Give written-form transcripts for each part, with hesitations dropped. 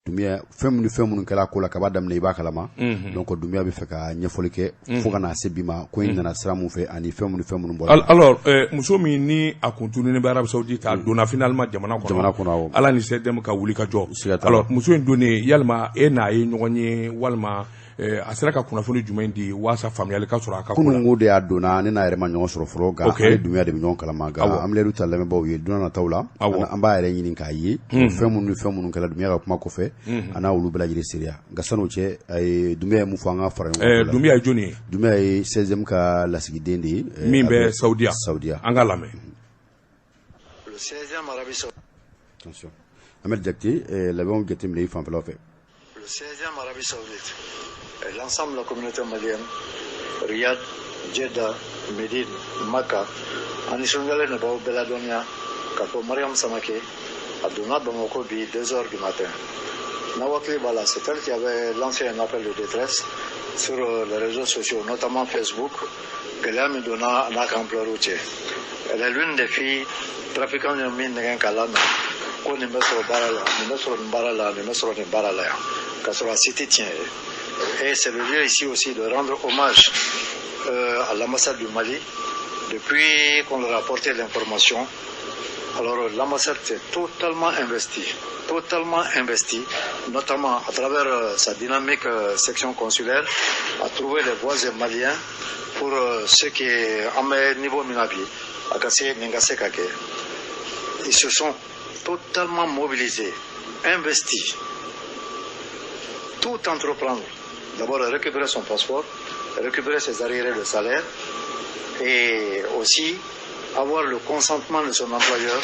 Dunbiya, fɛn minnu, fɛn minnu kɛra ko la kaba daminɛ, i b'a kalama. Donc Dunbiya bɛ fɛ ka ɲɛfɔli kɛ fo ka na se bi ma, ko in nana sira mun fɛ ani fɛn minnu, fɛn minnu bɔra. Alors, muso min ni a kun tununnen bɛ Arabie Saoudite, a donna finalement jamana kɔnɔ. Jamana kɔnɔ, awɔ. Ala ni CSDM ka wuli ka jɔ. Siga t'a la. Alors, muso in donnen, yalima e n'a ye ɲɔgɔn ye walima a sera ka kunnafoni jumɛn di walasa faamuyali ka sɔrɔ a ka ko la? Kunun de y'a donna, ne n'a yɛrɛ ma ɲɔgɔn sɔrɔ fɔlɔ, nka ale Dunbiya de bɛ ɲɔgɔn kalama, nka an bɛ ta lamɛnbaaw ye don nataw la, an b'a yɛrɛ ɲini k'a ye fɛn minnu ni fɛn minnu kɛra Dunbiya ka kuma kɔfɛ, a n'a olu bɛɛ lajɛlen seereya. Nka san'o cɛ, a ye Dunbiya ye mun fɔ, an ka fara ɲɔgɔn kan. Dunbiya ye jɔnni ye? Dunbiya ye 16e ka lasigiden de ye. Min bɛ Saudiya. Saudiya. An ka lamɛn. Le 16e Arabie Saoudite. Attention, Ahmed Jakite, labɛnw jateminɛ i fanfɛlaw fɛ. Le 16e Arabie Saoudite et l'ensemble de la communauté malienne, Riyad, Jeddah, Médine, Makka, an nisɔndiyalen de b'aw bɛɛ ladɔnniya k'a fɔ Mariam Samake a donna Bamako bi 2 heures du matin. N'aw hakili b'a la, c'est elle qui avait lancé un appel de détresse sur les réseaux sociaux, notamment Facebook, gɛlɛya min donna a n'a ka employeur cɛ. Elle est l'une des filles trafiquants ye min nɛgɛn k'a lana ko nin bɛ sɔrɔ baara la, nin bɛ sɔrɔ nin baara la, nin bɛ sɔrɔ nin baara la yan, k'a sɔrɔ a si tɛ tiɲɛ ye. Et c'est le lieu ici aussi de rendre hommage à l'ambassade du Mali. Depuis qu'on leur a apporté l'information, alors l'ambassade s'est totalement investie, notamment à travers sa dynamique section consulaire, à trouver les voies maliens pour ce qui est en niveau min na bi, a ka se nin ka se ka kɛ. Ils se sont totalement mobilisés, investis, tout entreprendre. D'abord récupérer son passeport, récupérer ses arriérés de salaire et aussi avoir le consentement de son employeur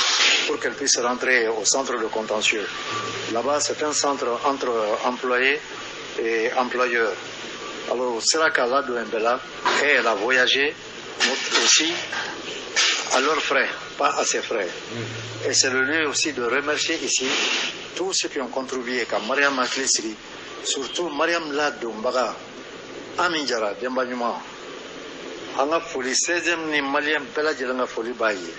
pour qu'elle puisse rentrer au centre de contentieux. Là-bas, c'est un centre entre employés et employeurs. Alors, sera k'a ladon bɛɛ et elle a voyagé aussi à leurs frais, pas à ses frais. Et c'est le lieu aussi de remercier ici tous ceux qui ont contribué, comme Mariam hakili sigi, surtout Mariam ladonbaga, Amin Jara, denba ɲuman. An ka foli, 16e ni malien bɛɛ lajɛlen ka foli b'a ye.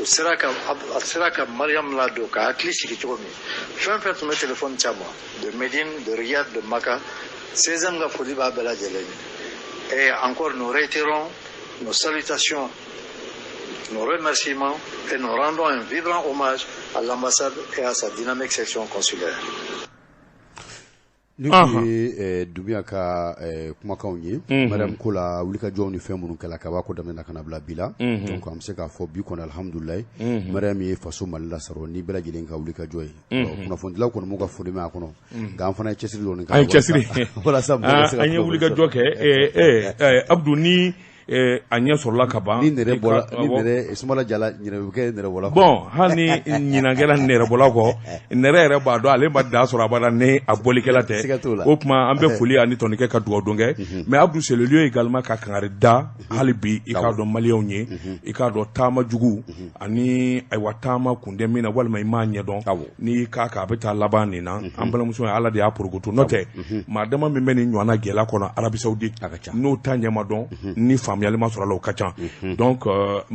U sera ka, a sera ka Mariam ladon ka hakili sigi cogo min, fɛn fɛn tun bɛ téléphone caman de Médine, de Riyad, de Maka, 16e ka foli b'a bɛɛ lajɛlen ye. Et encore, nous réitérons nos salutations, nos remerciements et nous rendons un vibrant hommage à l'ambassade et à sa dynamique section consulaire. Ni kun ye Dunbiya ka kumakanw ye Mariam ko la, wulikajɔw ni fɛn minnu kɛla kaba ko daminɛ ka na bila bi la. Donc an bɛ se k'a fɔ bi kɔni, alhamdulilayi, Mariam ye faso Mali lasɔrɔ ni bɛɛ lajɛlen ka wulikajɔ ye. Kunnafonidilaw kɔni m'u ka foli mɛn a kɔnɔ, nka an fana ye cɛsiri dɔɔni. An ye cɛsiri. Walasa mɔgɔw ka se ka An ye wulikajɔ kɛ, Abdu, ni a ɲɛ sɔrɔla ka ban. Ni nɛrɛ bɔra, ni nɛrɛ Sumala Jala ɲinɛ bɛ kɛ nɛrɛbɔla. Bon, hali ni ɲinan kɛra nɛrɛbɔla kɔ, nɛrɛ yɛrɛ b'a dɔn ale ma da sɔrɔ abada ni a bɔlikɛla tɛ. Siga t'o la. O tuma an bɛ foli ani tɔni kɛ ka dugawu don kɛ. Mais Abdou, c'est le lieu également ka kangari da hali bi, i k'a dɔn maliyɛnw ye, i k'a dɔn taama jugu ani ayiwa taama kun tɛ min na walima i m'a ɲɛdɔn, n'i y'i k'a kan, a bɛ taa laban nin na. An balimamuso ye, Ala de y'a porokoto, n'o tɛ maa dama min bɛ nin ɲɔgɔnna gɛlɛya kɔnɔ Arabie Saoudite, A ka ca. n'o ta ɲɛ ma dɔn ni faamuyali ma sɔrɔ a la, o ka ca. Donc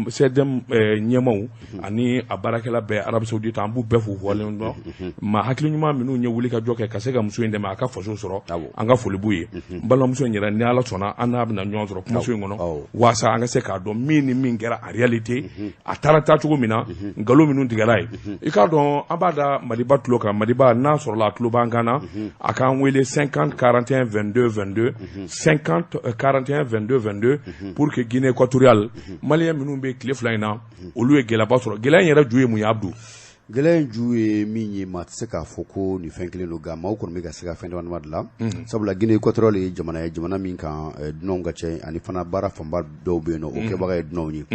CDM ɲɛmaw ani a baarakɛla bɛɛ Arabie Saoudite, an b'u bɛɛ fo waleɲuman dɔn. Maa hakili ɲuman minnu ye wuli ka jɔ kɛ ka se ka muso in dɛmɛ a ka faso sɔrɔ, an ka foli b'u ye. N balimamuso in yɛrɛ, ni Ala sɔnna, an n'a bɛna ɲɔgɔn sɔrɔ kumaso in kɔnɔ waasa an ka se k'a dɔn min ni min kɛra en réalité, a taara taa cogo min na, nkalon minnu tigɛra ye. I k'a dɔn an b'a da Madiba tulo kan. Madiba, n'a sɔrɔla a tulo b'an kan na, a k'an wele 50 41 22 22, 50 41 22 22, pour que Guinée équatoriale malien minnu bɛ tile 2 in na, olu ye gɛlɛyaba sɔrɔ. Gɛlɛya in yɛrɛ ju ye mun ye, Abdou? Gɛlɛya in ju ye min ye, maa tɛ se k'a fɔ ko nin fɛn kelen don, nka maaw kɔni bɛ ka se ka fɛn dama dama dilan, sabula Guinée équatoriale ye jamana ye, jamana min kan dunanw ka ca, ani fana baara fanba dɔw bɛ yen nɔ, o kɛbaga ye dunanw ye.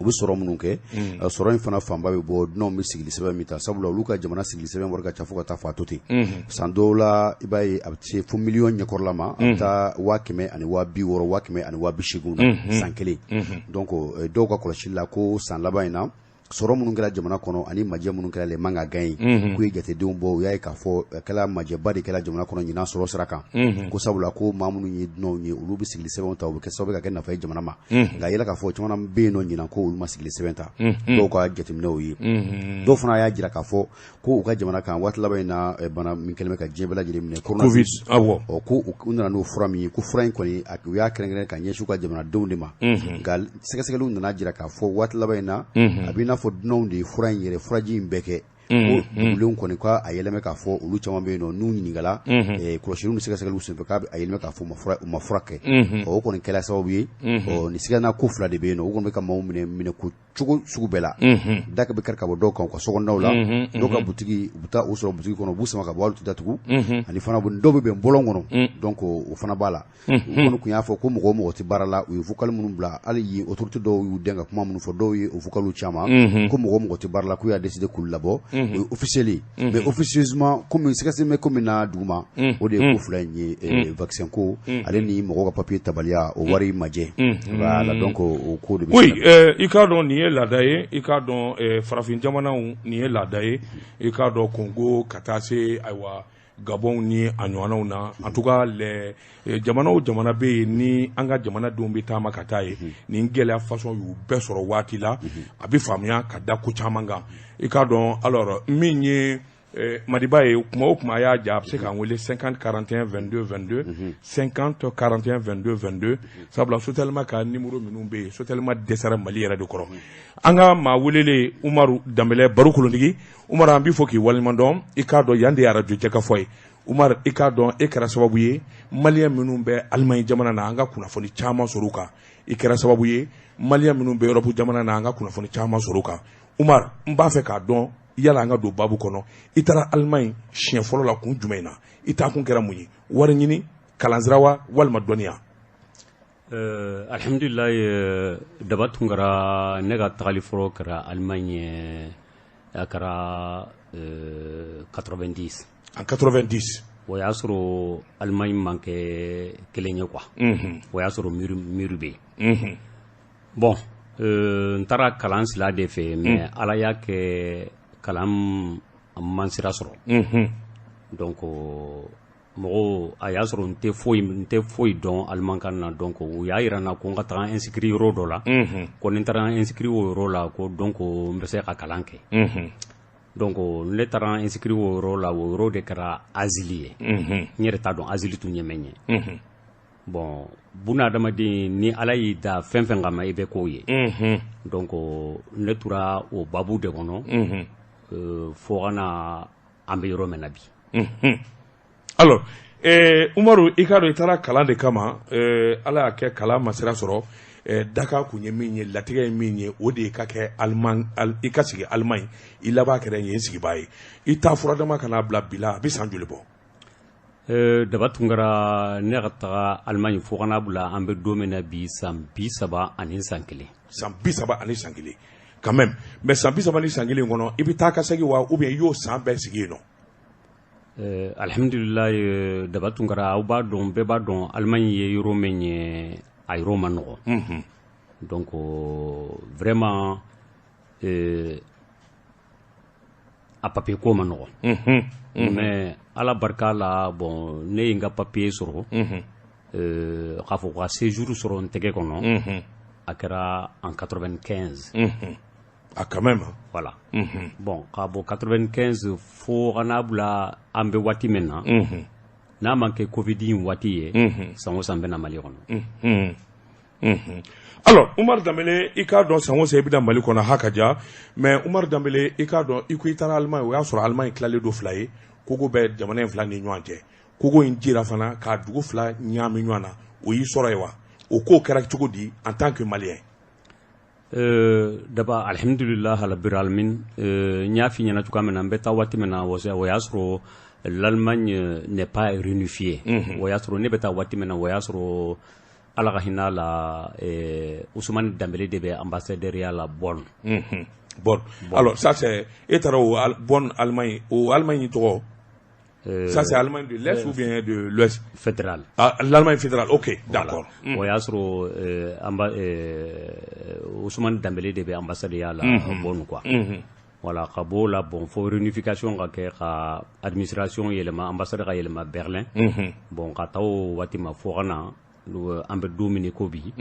U bɛ sɔrɔ minnu kɛ, sɔrɔ in fana fanba bɛ bɔ dunanw bɛ sigili sɛbɛn min ta, sabula olu ka jamana sigili sɛbɛn wari ka ca fo ka taa fɔ a to ten. San dɔw la, i b'a ye a bɛ se fo miliyɔn ɲɛkɔrɔla ma, a bɛ taa 100,000 ani 60,000, 180,000 na san kelen. Donc dɔw ka kɔlɔsili la ko san laban in na Sɔrɔ minnu kɛra jamana kɔnɔ ani majɛ minnu kɛra le man ka gagner, k'u ye jatedenw bɔ, u y'a ye k'a fɔ a kɛla majɛba de kɛra jamana kɔnɔ ɲinan sɔrɔ sira kan, ko sabula ko maa minnu ye dunanw ye, olu bɛ sigili sɛbɛnw ta, o bɛ kɛ sababu ye ka kɛ nafa ye jamana ma. Nka yala k'a fɔ caman bɛ yen nɔ ɲinan ko olu ma sigili sɛbɛn ta, dɔw ka jateminɛw ye. Dɔw fana y'a jira k'a fɔ ko u ka jamana kan waati laban in na, bana min kɛlen bɛ ka diɲɛ bɛɛ lajɛlen minɛ, coronavirus, ɔ ko u nana n'o fura min ye, ko fura in kɔni u y'a kɛrɛnkɛrɛn ka ɲɛsin u ka jamanadenw de ma. Nka sɛgɛsɛgɛliw nana jira k'a fɔ waati laban in na, a b'i n'a fɔ dunanw de ye fura in yɛrɛ furaji in bɛɛ kɛ, ko dugulenw kɔni k'a yɛlɛmɛ k'a fɔ olu caman bɛ yen nɔ n'u ɲininkala kɔlɔsiliw ni sɛgɛsɛgɛliw senfɛ, k'a a yɛlɛmɛ k'a fɔ u ma fura kɛ. Ɔ o kɔni kɛra sababu ye. Ɔ nin sigana ko fila de bɛ yen nɔ, u kɔni bɛ ka maaw minɛ minɛ ko cogo sugu bɛɛ la, da bɛ kari ka bɔ dɔw kan u ka sokɔnɔnaw la, dɔw ka butigi, u bɛ taa u sɔrɔ butigi kɔnɔ, u b'u sama ka bɔ hali u tɛ datugu, ani fana dɔw bɛ bɛn bɔlɔn kɔnɔ. Donc o fana b'a la. U kɔni tun y'a fɔ ko mɔgɔ o mɔgɔ tɛ baara la, u ye vocal minnu bila, hali yen autorité dɔw y'u den ka kuma minnu fɔ, dɔw ye o vocaliw caman, ko mɔgɔ o mɔgɔ tɛ baara la, k'u y'a décidé k'olu labɔ. O ye officiel ye, mais officieusement, komi sɛgɛsɛgɛli bɛ ko min na duguma, o de ye ko fila in ye: vaccin ko ale ni mɔgɔw ka papier tabaliya, o wari majɛ. Voilà, donc o ko de bɛ. Oui, i k'a dɔn nin ye laada ye. I k'a dɔn farafin jamanaw, nin ye laada ye. I k'a dɔn Congo ka taa se, ayiwa, Gabon ni a ɲɔgɔnnaw na, en tout cas les jamana o jamana bɛ yen ni an ka jamanadenw bɛ taama ka taa yen, nin gɛlɛya façon y'u bɛɛ sɔrɔ waati la. A bɛ faamuya ka da ko caman kan. I k'a dɔn, alors min ye Madiba ye, kuma o kuma a y'a ja, a bɛ se k'an wele 50 41 22 22, 50 41 22 22, sabula Sotelma ka numéro minnu bɛ yen, Sotelma dɛsɛra Mali yɛrɛ de kɔrɔ. An ka maa welelen Umaru Danbɛlɛ, baro kolontigi Umaru, an b'i fɔ k'i waleɲuman dɔn. I k'a dɔn yan de ye arajo jɛkafɔ ye. Umaru, i k'a dɔn e kɛra sababu ye maliyɛn minnu bɛ Alimaɲi jamana na, an ka kunnafoni caman sɔrɔ u kan. I kɛra sababu ye maliyɛn minnu bɛ Europe jamana na, an ka kunnafoni caman sɔrɔ u kan. Umaru, n b'a fɛ k'a dɔn, yala an ka don baabu kɔnɔ, i taara Alimaɲi siɲɛ fɔlɔ la kun jumɛn na? I taa kun kɛra mun ye? Wari ɲini, kalansira wa, walima dɔnniya? Alhamdulilayi, Daba Tunkara, ne ka tagali fɔlɔ kɛra Alimaɲi, a kɛra 90. En 90. O y'a sɔrɔ Alimaɲi man kɛ kelen ye quoi. O y'a sɔrɔ mur bɛ yen. Bon, n taara kalan sira de fɛ, mais Ala y'a kɛ kalan man sira sɔrɔ. Donc mɔgɔw, a y'a sɔrɔ n tɛ foyi dɔn alimankan na. Donc u y'a yira n na ko n ka taga inscrit yɔrɔ dɔ la, ko ni n taara inscrit o yɔrɔ la, ko donc n bɛ se ka kalan kɛ. Donc ne taara inscrit o yɔrɔ la, o yɔrɔ de kɛra asile ye. N yɛrɛ t'a dɔn asile tun ye min ye. Bon, buna adamaden, ni Ala y'i da fɛn fɛn kama, i bɛ k'o ye. Donc ne tora o babu de kɔnɔ fo ka na an bɛ yɔrɔ min na bi. Alors Umaru, i k'a dɔn i taara kalan de kama, Ala y'a kɛ kalan ma sira sɔrɔ. Daka kun ye min ye, latigɛ ye min ye, o de ye ka kɛ Aliman, i ka sigi Alimaɲi. I laban kɛra yen sigibaa ye. I taa furadama ka n'a bila bi la, a bɛ san joli bɔ? Daba Tunkara, ne ka taga Alimaɲi fo ka n'a bila an bɛ don min na bi, san 31 san. San 31 san quand même. Mais san 30 ni san 1 kɔnɔ, i bɛ taa ka segin wa, ou bien i y'o san bɛɛ sigi yen nɔ? Alhamdulilayi, Daba Tunkara, aw b'a dɔn, bɛɛ b'a dɔn, Alimaɲi ye yɔrɔ min ye, a yɔrɔ ma nɔgɔn. Donc vraiment a papier ko ma nɔgɔn, mais Ala barika la, bon, ne ye n ka papier sɔrɔ, k'a fɔ ka séjour sɔrɔ n tɛgɛ kɔnɔ, a kɛra en 95. Ah, quand même. Voilà. Bon, k'a bɔ 95 fo ka n'a bila an bɛ waati min na, n'a ma kɛ Covid in waati ye, san o san bɛ na Mali kɔnɔ. Alors Umaru Danbele, i k'a dɔn san o san i bɛ na Mali kɔnɔ, ha ka ja. Mais Umaru Danbele, i k'a dɔn i ko i taara Alimaɲi, o y'a sɔrɔ Alimaɲi tilalen don fila ye, kogo bɛ jamana in fila ni ɲɔgɔn cɛ. Kogo in jira fana k'a dugu fila ɲaami ɲɔgɔn na, o y'i sɔrɔ yen wa? O ko kɛra cogo di en tant que malien? Daba, alhamdulillah rabbil alamin. N y'a f'i ɲɛna cogoya min na, n bɛ taa waati min na, o y'a sɔrɔ l'Allemagne n'est pas réunifiée. O y'a sɔrɔ ne bɛ taa waati min na, o y'a sɔrɔ Ala ka hinɛ la, Usumani Danbele de bɛ ambassadeur ya la Bonn. Bonn. Alors ça c'est e taara o Bonn, Allemagne, o Allemagne tɔgɔ? Ça, c'est Allemagne de l'Est ou bien de l'Ouest? Fédéral. Ah, l'Allemagne fédérale, ok, d'accord. O y'a sɔrɔ Ousmane Dembélé de bɛ ambassadeur la Bonn quoi. Voilà, ka b'o la, bon, fo réunification ka kɛ, ka administration yɛlɛma, ambassade ka yɛlɛma Berlin. Bon, ka taa o waati ma fo ka na an bɛ don min ko bi.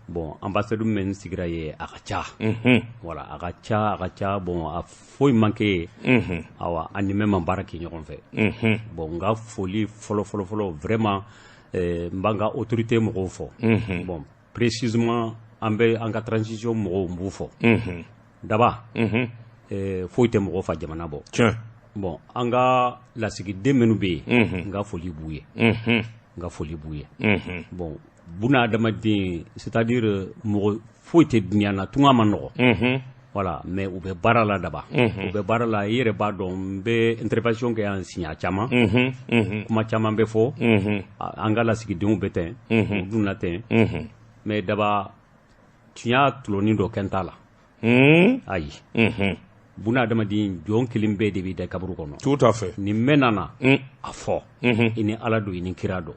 Bon, ambassade min sigira yen, a ka ca. Voilà, a ka ca, a ka ca. Bon, a foyi man kɛ yen. Awa, an ni mɛn ma baara kɛ ɲɔgɔn fɛ. Bon, n ka foli fɔlɔ fɔlɔ fɔlɔ, vraiment, n b'an ka autorité mɔgɔw fɔ. Bon, précisément, an bɛ an ka transition mɔgɔw, n b'u fɔ. Daba, foyi tɛ mɔgɔ fa jamana bɔ. Bon, an ka lasigiden minnu bɛ yen, n ka foli b'u ye. N ka foli b'u ye. Bon, buna adamaden, c'est à dire mɔgɔ foyi tɛ dunuya na, tunga ma nɔgɔ. Voilà, mais u bɛ baara la, daba, u bɛ baara la. I yɛrɛ b'a dɔn, n bɛ intervention kɛ yan siɲɛ caman, kuma caman bɛ fɔ, an ka lasigidenw bɛ ten, u dunna ten. Mais daba, tiɲɛ tuloni dɔ kɛn t'a la. Ayi, buna adamaden, jɔn kelen bɛɛ de b'i da kaburu kɔnɔ. Tout à fait. Nin mɛn nana a fɔ, i ni Ala don, i ni kira don.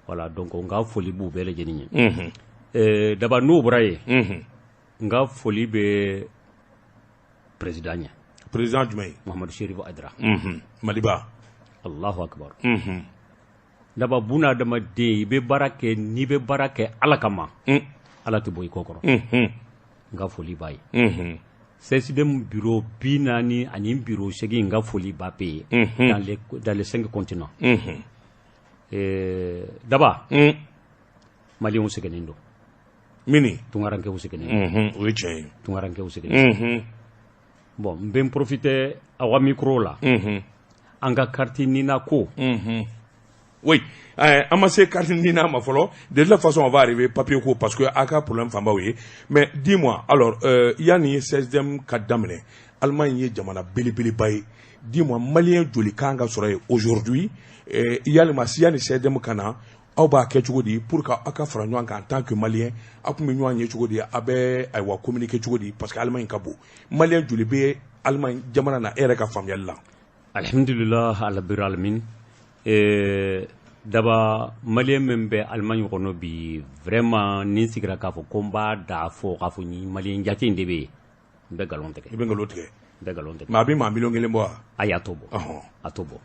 Voilà, donc n ka foli b'u bɛɛ lajɛlen ye. Daba, n'o bɔra yen, n ka foli bɛ président ɲɛ. Président jumɛn ye? Muhamadu Chérif Haïdara. Maliba. Allahu akbar. Daba, buna adamaden, i bɛ baara kɛ, n'i bɛ baara kɛ Ala kama, Ala tɛ bɔ i kɔ kɔrɔ. N ka foli b'a ye. CSDM bureau 40 ani bureau 8, n ka foli b'a bɛɛ ye dans les cinq continents. Daba, Maliyɛnw sɛgɛnnen don. Mini. Tunkarankew sɛgɛnnen don. O ye tiɲɛ ye. Tunkarankew sɛgɛnnen don. Bon, n bɛ n profiter aw ka micro la. An ka carte NINA ko. Oui, an ma se carte NINA ma fɔlɔ. De toute façon, on va arriver papier ko, parce que a ka problème fanbaw ye. Mais dis-moi, alors, yanni CSDM ka daminɛ, Allemagne ye jamana belebeleba ye. Dis-moi, Malien joli kan ka sɔrɔ yen aujourd'hui? Yalima yanni CSDM ka na, aw b'a kɛ cogo di pour que aw ka fara ɲɔgɔn kan en tant que Malien? Aw tun bɛ ɲɔgɔn ye cogo di? A bɛ ayiwa communiquer cogo di? Parce que Allemagne ka bon. Malien joli bɛ Allemagne jamana na, e yɛrɛ ka faamuyali la? Alhamdulillah rabbil alamin. Daba, Malien min bɛ Allemagne kɔnɔ bi, vraiment, ni n sigira k'a fɔ ko n b'a da fɔ k'a fɔ ni Malien jate in de bɛ yen, n bɛ nkalon tigɛ. I bɛ nkalon tigɛ. N bɛ nkalon tigɛ. Mais a bɛ maa 1 miliyɔn bɔ wa? Ayi, a t'o bɔ. A t'o bɔ.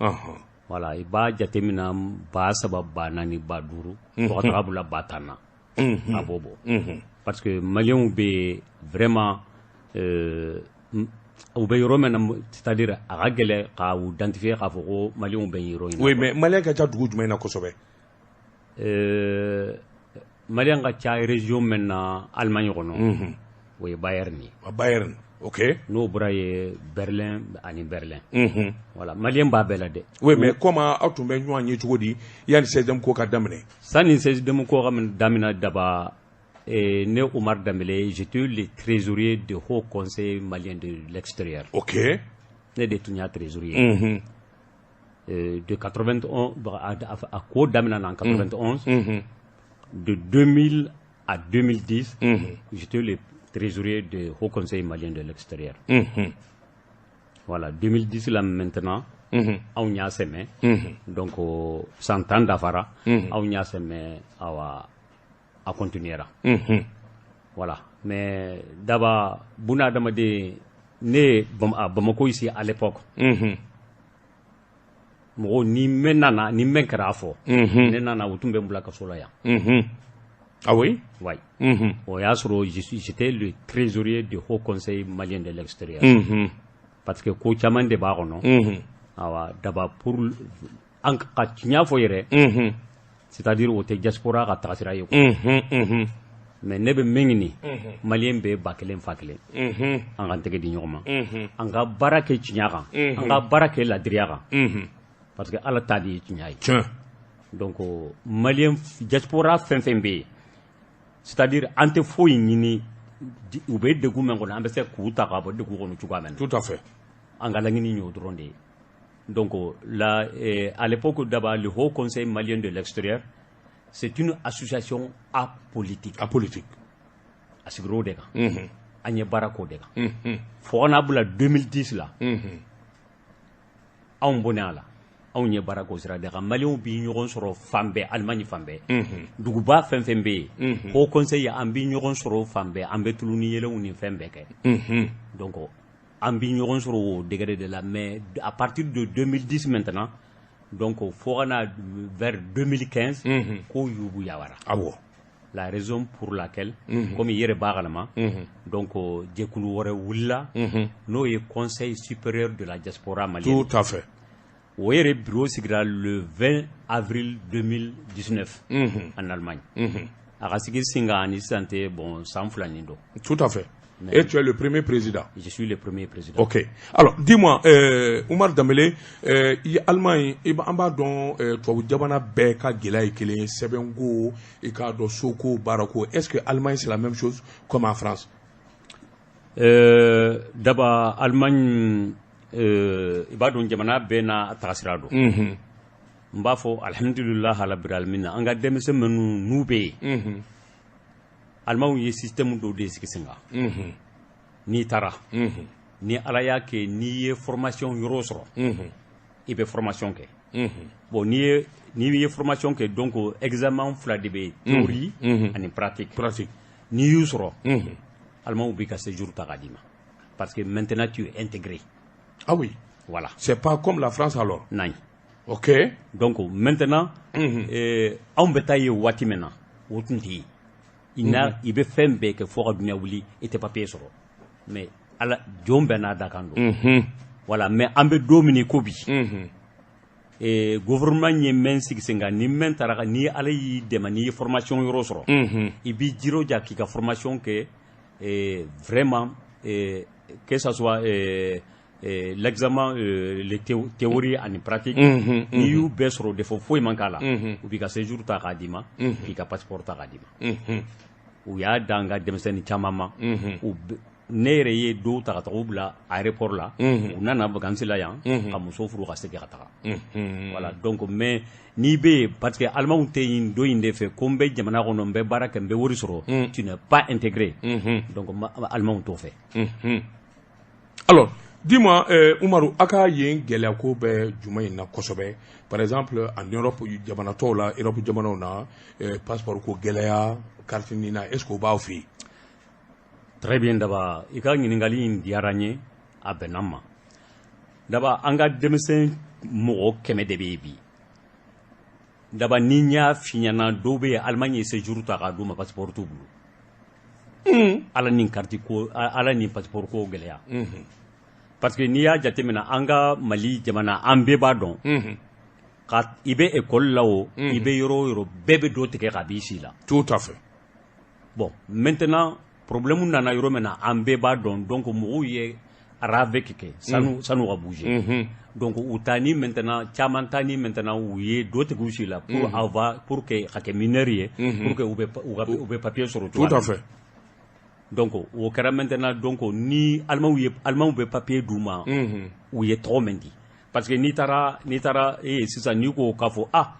Voilà, i b'a jateminɛ, 3000, 4000, 5000, fo ka taga bila 10 000 na, a b'o bɔ. Parce que Maliyɛnw bɛ yen vraiment, u bɛ yɔrɔ min na, c'est à dire a ka gɛlɛn k'a identifier k'a fɔ ko Maliyɛnw bɛ yen yɔrɔ in na. Oui, mais Maliyɛn ka ca dugu jumɛn na kosɛbɛ? Maliyɛn ka ca région min na Allemagne kɔnɔ, o ye Bayern ye. Bayern, ok. N'o bɔra yen, Berlin ani Berlin. Voilà, Maliyɛn b'a bɛɛ la dɛ. Oui, mais comment aw tun bɛ ɲɔgɔn ye cogo di yanni CSDM ko ka daminɛ? Sanni CSDM ko ka daminɛ, daba, ne Omar Dembélé, j'étais le trésorier du Haut Conseil malien de l'extérieur. Ne de tun y'a trésorier. De 91, a ko daminɛ en 91, de 2000 à 2010, j'étais le trésorier du Haut Conseil malien de l'extérieur. Voilà, 2010 là maintenant, anw y'a sɛmɛ. Donc san 10 dafara, anw y'a sɛmɛ, awa, a continuera. Voilà, mais daba, buna adamaden, ne à Bamako ici à l'époque, mɔgɔw ni mɛn nana, ni mɛn kɛra a fɔ, ne nana, u tun bɛ n bila kaso la yan. Ah oui? Oui. O y'a sɔrɔ j'étais le trésorier du Haut Conseil malien de l'extérieur. Parce que ko caman de b'a kɔnɔ. Awa, daba, pour an ka tiɲɛ fɔ yɛrɛ, c'est-à-dire o tɛ diaspora ka tagasira ye quoi. Mais ne bɛ min ɲini, Malien bɛɛ ba kelen fa kelen, an k'an tɛgɛ di ɲɔgɔn ma, an ka baara kɛ tiɲɛ kan, an ka baara kɛ ladiriya kan, parce que Ala ta de ye tiɲɛ ye. Donc Malien diaspora fɛn fɛn bɛ yen, c'est-à-dire an tɛ foyi ɲini, u bɛ degun min kɔnɔ, an bɛ se k'u ta k'a bɔ degun kɔnɔ cogoya min na. Tout à fait. An ka laɲini y'o dɔrɔn de ye. Donc là, à l'époque d'abord, le Haut Conseil malien de l'extérieur, c'est une association apolitique. Apolitique. A sigira o de kan. An ye baara k'o de kan. Fo ka n'a bila 2010 la, anw bɔnnen a la. Anw ye baara k'o sira de kan. Maliyɛnw bi ɲɔgɔn sɔrɔ fan bɛɛ, Allemagne fan bɛɛ, duguba fɛn fɛn bɛ yen, haut conseil, an bi ɲɔgɔn sɔrɔ fan bɛɛ, an bɛ tulon ni yɛlɛw ni fɛn bɛɛ kɛ. Donc an bi ɲɔgɔn sɔrɔ o degré de la. Mais à partir de 2010 maintenant, donc fo ka na vers 2015, ko yugu yawara. La raison pour laquelle, comme i yɛrɛ b'a kalama, donc jɛkulu wɛrɛ wulila, n'o ye Conseil supérieur de la diaspora malienne. Tout à fait. O yɛrɛ bureau sigira le 20 avril 2019 en Allemagne. A ka sigi sen kan ani sisan tɛ, bon, san 2 nin don. Tout à fait. Et tu es le premier président. Je suis le premier président. Ok. Alors, dis-moi, Oumar Dembélé, i Allemagne, i an b'a dɔn tubabu jamana bɛɛ ka gɛlɛya ye kelen ye, sɛbɛnko, i k'a dɔn soko, baarako. Est-ce que Allemagne c'est la même chose comme en France? D'abord, Allemagne, i b'a dɔn jamana bɛɛ n'a tagasira don. N b'a fɔ alhamdulilah rabbil alamin, an ka denmisɛn minnu n'u bɛ yen, Alimanw ye système dɔw de sigi sen kan. N'i taara, ni Ala y'a kɛ n'i ye formation yɔrɔ sɔrɔ, i bɛ formation kɛ. Bon, n'i ye formation kɛ, donc examen fila de bɛ yen, théorie ani pratique. Pratique. N'i y'u sɔrɔ, Alimanw b'i ka séjour ta k'a d'i ma, parce que maintenant tu es intégré. Ah oui. Voilà. C'est pas comme la France alors. Non. Ok. Donc maintenant, anw bɛ taa yen waati min na, o tun tɛ yen. I n'a i bɛ fɛn bɛɛ kɛ fo ka dunuya wuli, i tɛ papier sɔrɔ. Mais Ala, jɔn bɛɛ n'a dakan don. Voilà, mais an bɛ don min i ko bi, gouvernement ye mɛn sigi sen kan, ni mɛn taara, ni Ala y'i dɛmɛ, n'i ye formation yɔrɔ sɔrɔ, i b'i jiroja k'i ka formation kɛ, vraiment, que ça soit l'examen, les théories ani pratique, n'i y'u bɛɛ sɔrɔ, défaut foyi man k'a la, u b'i ka séjour ta k'a d'i ma, k'i ka passeport ta k'a d'i ma. U y'a d'an ka denmisɛnnin caman ma. U ne yɛrɛ ye dɔw ta ka taga u bila aéroport la, u nana vacances la yan ka muso furu ka segin ka taga. Voilà, donc mais n'i bɛ yen, parce que Alimanw tɛ yen don in de fɛ ko n bɛ jamana kɔnɔ, n bɛ baara kɛ, n bɛ wari sɔrɔ, tu n'es pas intégré. Donc Alimanw t'o fɛ. Alors, dis-moi, Umaru, a ka yen gɛlɛya ko bɛ jumɛn in na kosɛbɛ? Par exemple, en Europe, jamana tɔw la, Europe jamanaw na, passeport ko gɛlɛya, carte NINA, est-ce que o b'aw fɛ yen? Très bien, Daba. I ka ɲininkali in diyara n ye, a bɛnna n ma. Daba, an ka denmisɛn mɔgɔ 100 de bɛ yen bi. Daba, ni n y'a f'i ɲɛna, dɔw bɛ yen, Allemagne ye séjour ta k'a d'u ma, passeport t'u bolo. Ala ni carte ko, Ala ni passeport ko gɛlɛya. Parce que n'i y'a jateminɛ, an ka Mali jamana, an bɛɛ b'a dɔn. Ka i bɛ école la o, i bɛ yɔrɔ o yɔrɔ, bɛɛ bɛ dɔ tigɛ ka b'i si la. Tout à fait. Bon, maintenant, problème nana yɔrɔ min na, an bɛɛ b'a dɔn. Donc mɔgɔw ye RAVEC kɛ sanu ka bouger. Donc u taa ni maintenant, caman taa ni maintenant, u ye dɔ tigɛ u si la pour avoir, pour que ka kɛ mineur ye, pour que u bɛ papier sɔrɔ. Tout à fait. Donc o kɛra maintenant. Donc ni Alimanw ye, Alimanw bɛ papier d'u ma, u ye tɔgɔ min di, parce que n'i taara sisan, n'i ko k'a fɔ ah,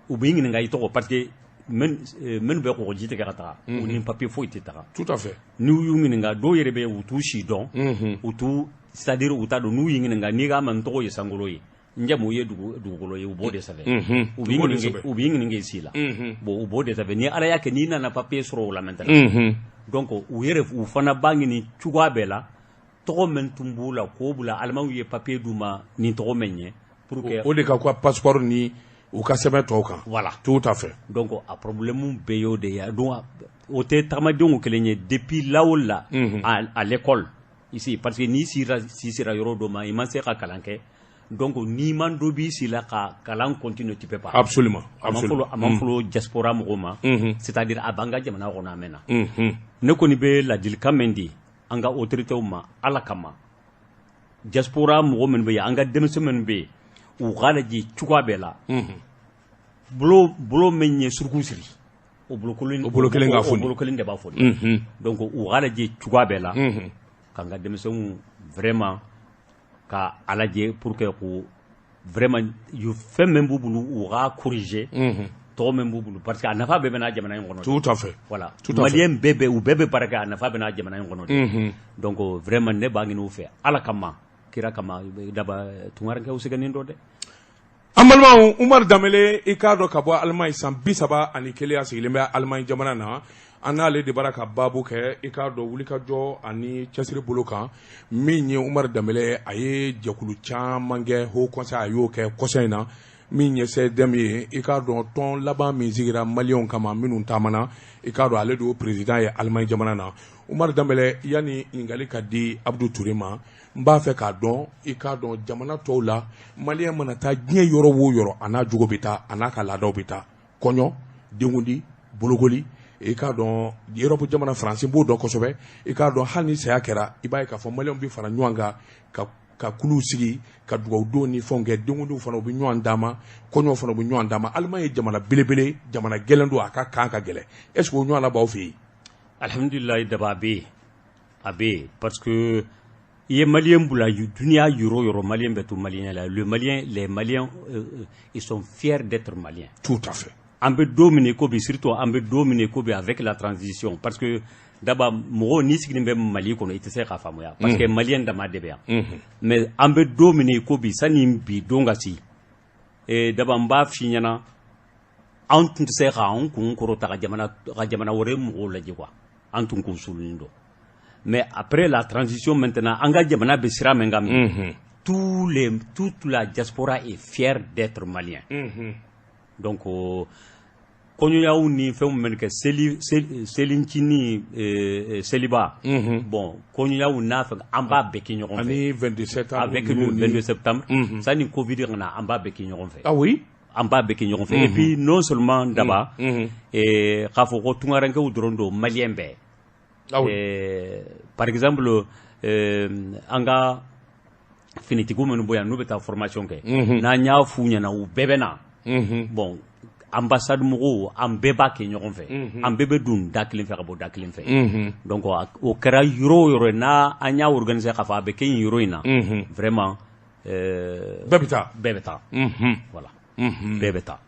u b'i ɲininka i tɔgɔ, parce que minnu bɛ kɔgɔji tigɛ ka taga, u ni papier foyi tɛ taga. Tout à fait. N'u y'u ɲininka, dɔw yɛrɛ bɛ yen, u t'u si dɔn, u t'u, c'est à dire u t'a dɔn. N'u y'i ɲininka, n'i k'a ma n tɔgɔ ye sankolo ye, n jamu ye dugukolo ye, u b'o de sɛbɛn. U b'i ɲininka i si la. Bon, u b'o de sɛbɛn. Ni Ala y'a kɛ n'i nana papier sɔrɔ o la maintenant, donc u yɛrɛ, u fana b'a ɲini cogoya bɛɛ la, tɔgɔ min tun b'u la k'o bila, Alimanw ye papier d'u ma ni tɔgɔ min ye pour que o de ka ko passeport ni u ka sɛbɛn tɔw kan. Voilà. Tout à fait. Donc a problème bɛɛ y'o de ye. Donc o tɛ tagamadenw kelen ye depuis là o la, à l'école ici, parce que n'i sera si sera yɔrɔ dɔ ma, i ma se ka kalan kɛ. Donc n'i man dɔ b'i si la ka kalan continuer, tu peux pas. Absolument. A man fɔlɔ diaspora mɔgɔw ma, c'est à dire a b'an ka jamana kɔnɔ a mɛnna. Ne kɔni bɛ ladilikan min di an ka autorités ma, Ala kama, diaspora mɔgɔ minnu bɛ yen, an ka denmisɛn minnu bɛ yen, u k'a lajɛ cogoya bɛɛ la, bolo min ye suruku siri, o bolo kelen, o bolo kelen k'a foni, o bolo kelen de b'a foni. Donc u k'a lajɛ cogoya bɛɛ la k'an ka denmisɛnw vraiment ka a lajɛ pour que ko vraiment fɛn min b'u bolo, u k'a corriger, tɔgɔ min b'u bolo, parce que a nafa bɛɛ bɛ n'a jamana in kɔnɔ. Tout à fait. Voilà, maliyɛn bɛɛ bɛ, u bɛɛ bɛ baara kɛ, a nafa bɛ n'a jamana in kɔnɔ. Donc vraiment ne b'a ɲini u fɛ, Ala kama, kira kama. Daba, tunkarankew sɛgɛnnen dɔ dɛ. An An balimaw, Umaru Danbele, i k'a dɔn ka bɔ Alimaɲi, san 31, a sigilen bɛ Alimaɲi jamana na. An n'ale de bara ka baabu kɛ, i k'a dɔn, wulikajɔ ani cɛsiri bolo kan. Min ye Umaru Danbele, a ye jɛkulu caman kɛ, haut conseil a y'o kɛ kɔsa in na. Min ye CDM ye, i k'a dɔn, tɔn laban min sigira maliyɛnw kama minnu taamana, i k'a dɔn, ale de y'o président ye Alimaɲi jamana na. Umaru Danbele, yanni ɲininkali ka di Abudu Ture ma, n b'a fɛ k'a dɔn, i k'a dɔn, jamana tɔw la, maliyɛn mana taa diɲɛ yɔrɔ o yɔrɔ, a n'a jogo bɛ taa, a n'a ka laadaw bɛ taa, kɔɲɔ, denkundi, bolokoli. I k'a dɔn, Europe jamana, Faransi b'o dɔn kosɛbɛ. I k'a dɔn, hali ni saya kɛra, i b'a ye k'a fɔ maliyɛnw bɛ fara ɲɔgɔn kan ka kuluw sigi ka dugawu ni fɛnw kɛ. Denkundiw fana, u bɛ ɲɔgɔn d'a ma, kɔɲɔw fana, u bɛ ɲɔgɔn d'a ma. Allemagne ye jamana belebele, jamana gɛlɛn don, a ka kan ka gɛlɛn. Est ce que o ɲɔgɔnna b'aw fɛ yen? Alhamdulilayi, daba, a bɛ yen, a bɛ yen, parce que i ye maliyɛn bila dunuya yɔrɔ o yɔrɔ, maliyɛn bɛ to maliyɛn la. Le malien, les maliens, ils sont fiers d'être maliens. Tout à fait. An bɛ don min i ko bi, surtout an bɛ don min i ko bi avec la transition, parce que daba, mɔgɔw n'i sigilen bɛ Mali kɔnɔ, i tɛ se k'a faamuya, parce que maliyɛn dama de bɛ yan. Mais an bɛ don min i ko bi, sani bi don ka si, daba, n b'a f'i ɲɛna, an tun tɛ se k'an kun kɔrɔta ka jamana wɛrɛ mɔgɔw lajɛ quoi, an tun kun sululen don. Mais après la transition maintenant, an ka jamana bɛ sira min kan bi, tous les toute la diaspora est fière d'être malien. Donc kɔɲɔyaw ni fɛnw bɛ kɛ, seli, selincinin, seliba, bon, kɔɲɔyaw n'a fɛ, an b'a bɛɛ kɛ ɲɔgɔn fɛ. Ani 22 septembre. Avec le 22 septembre, sani Covid ka na, an b'a bɛɛ kɛ ɲɔgɔn fɛ. Ah oui. An b'a bɛɛ kɛ ɲɔgɔn fɛ. Et puis non seulement daba, k'a fɔ ko tunkarankew dɔrɔn don, maliyɛn bɛɛ. Ah oui. Par exemple, an ka finitigiw minnu bɔ yan, n'u bɛ taa formation kɛ, n'an y'a f'u ɲɛna, u bɛɛ bɛ na. Bon, ambassade mɔgɔw, an bɛɛ b'a kɛ ɲɔgɔn fɛ, an bɛɛ bɛ don da kelen fɛ ka bɔ da kelen fɛ. Donc o kɛra yɔrɔ o yɔrɔ n'a an y'a organiser k'a fɔ a bɛ kɛ nin yɔrɔ in na, vraiment. Bɛɛ bɛ taa. Bɛɛ bɛ taa, voilà, bɛɛ bɛ taa.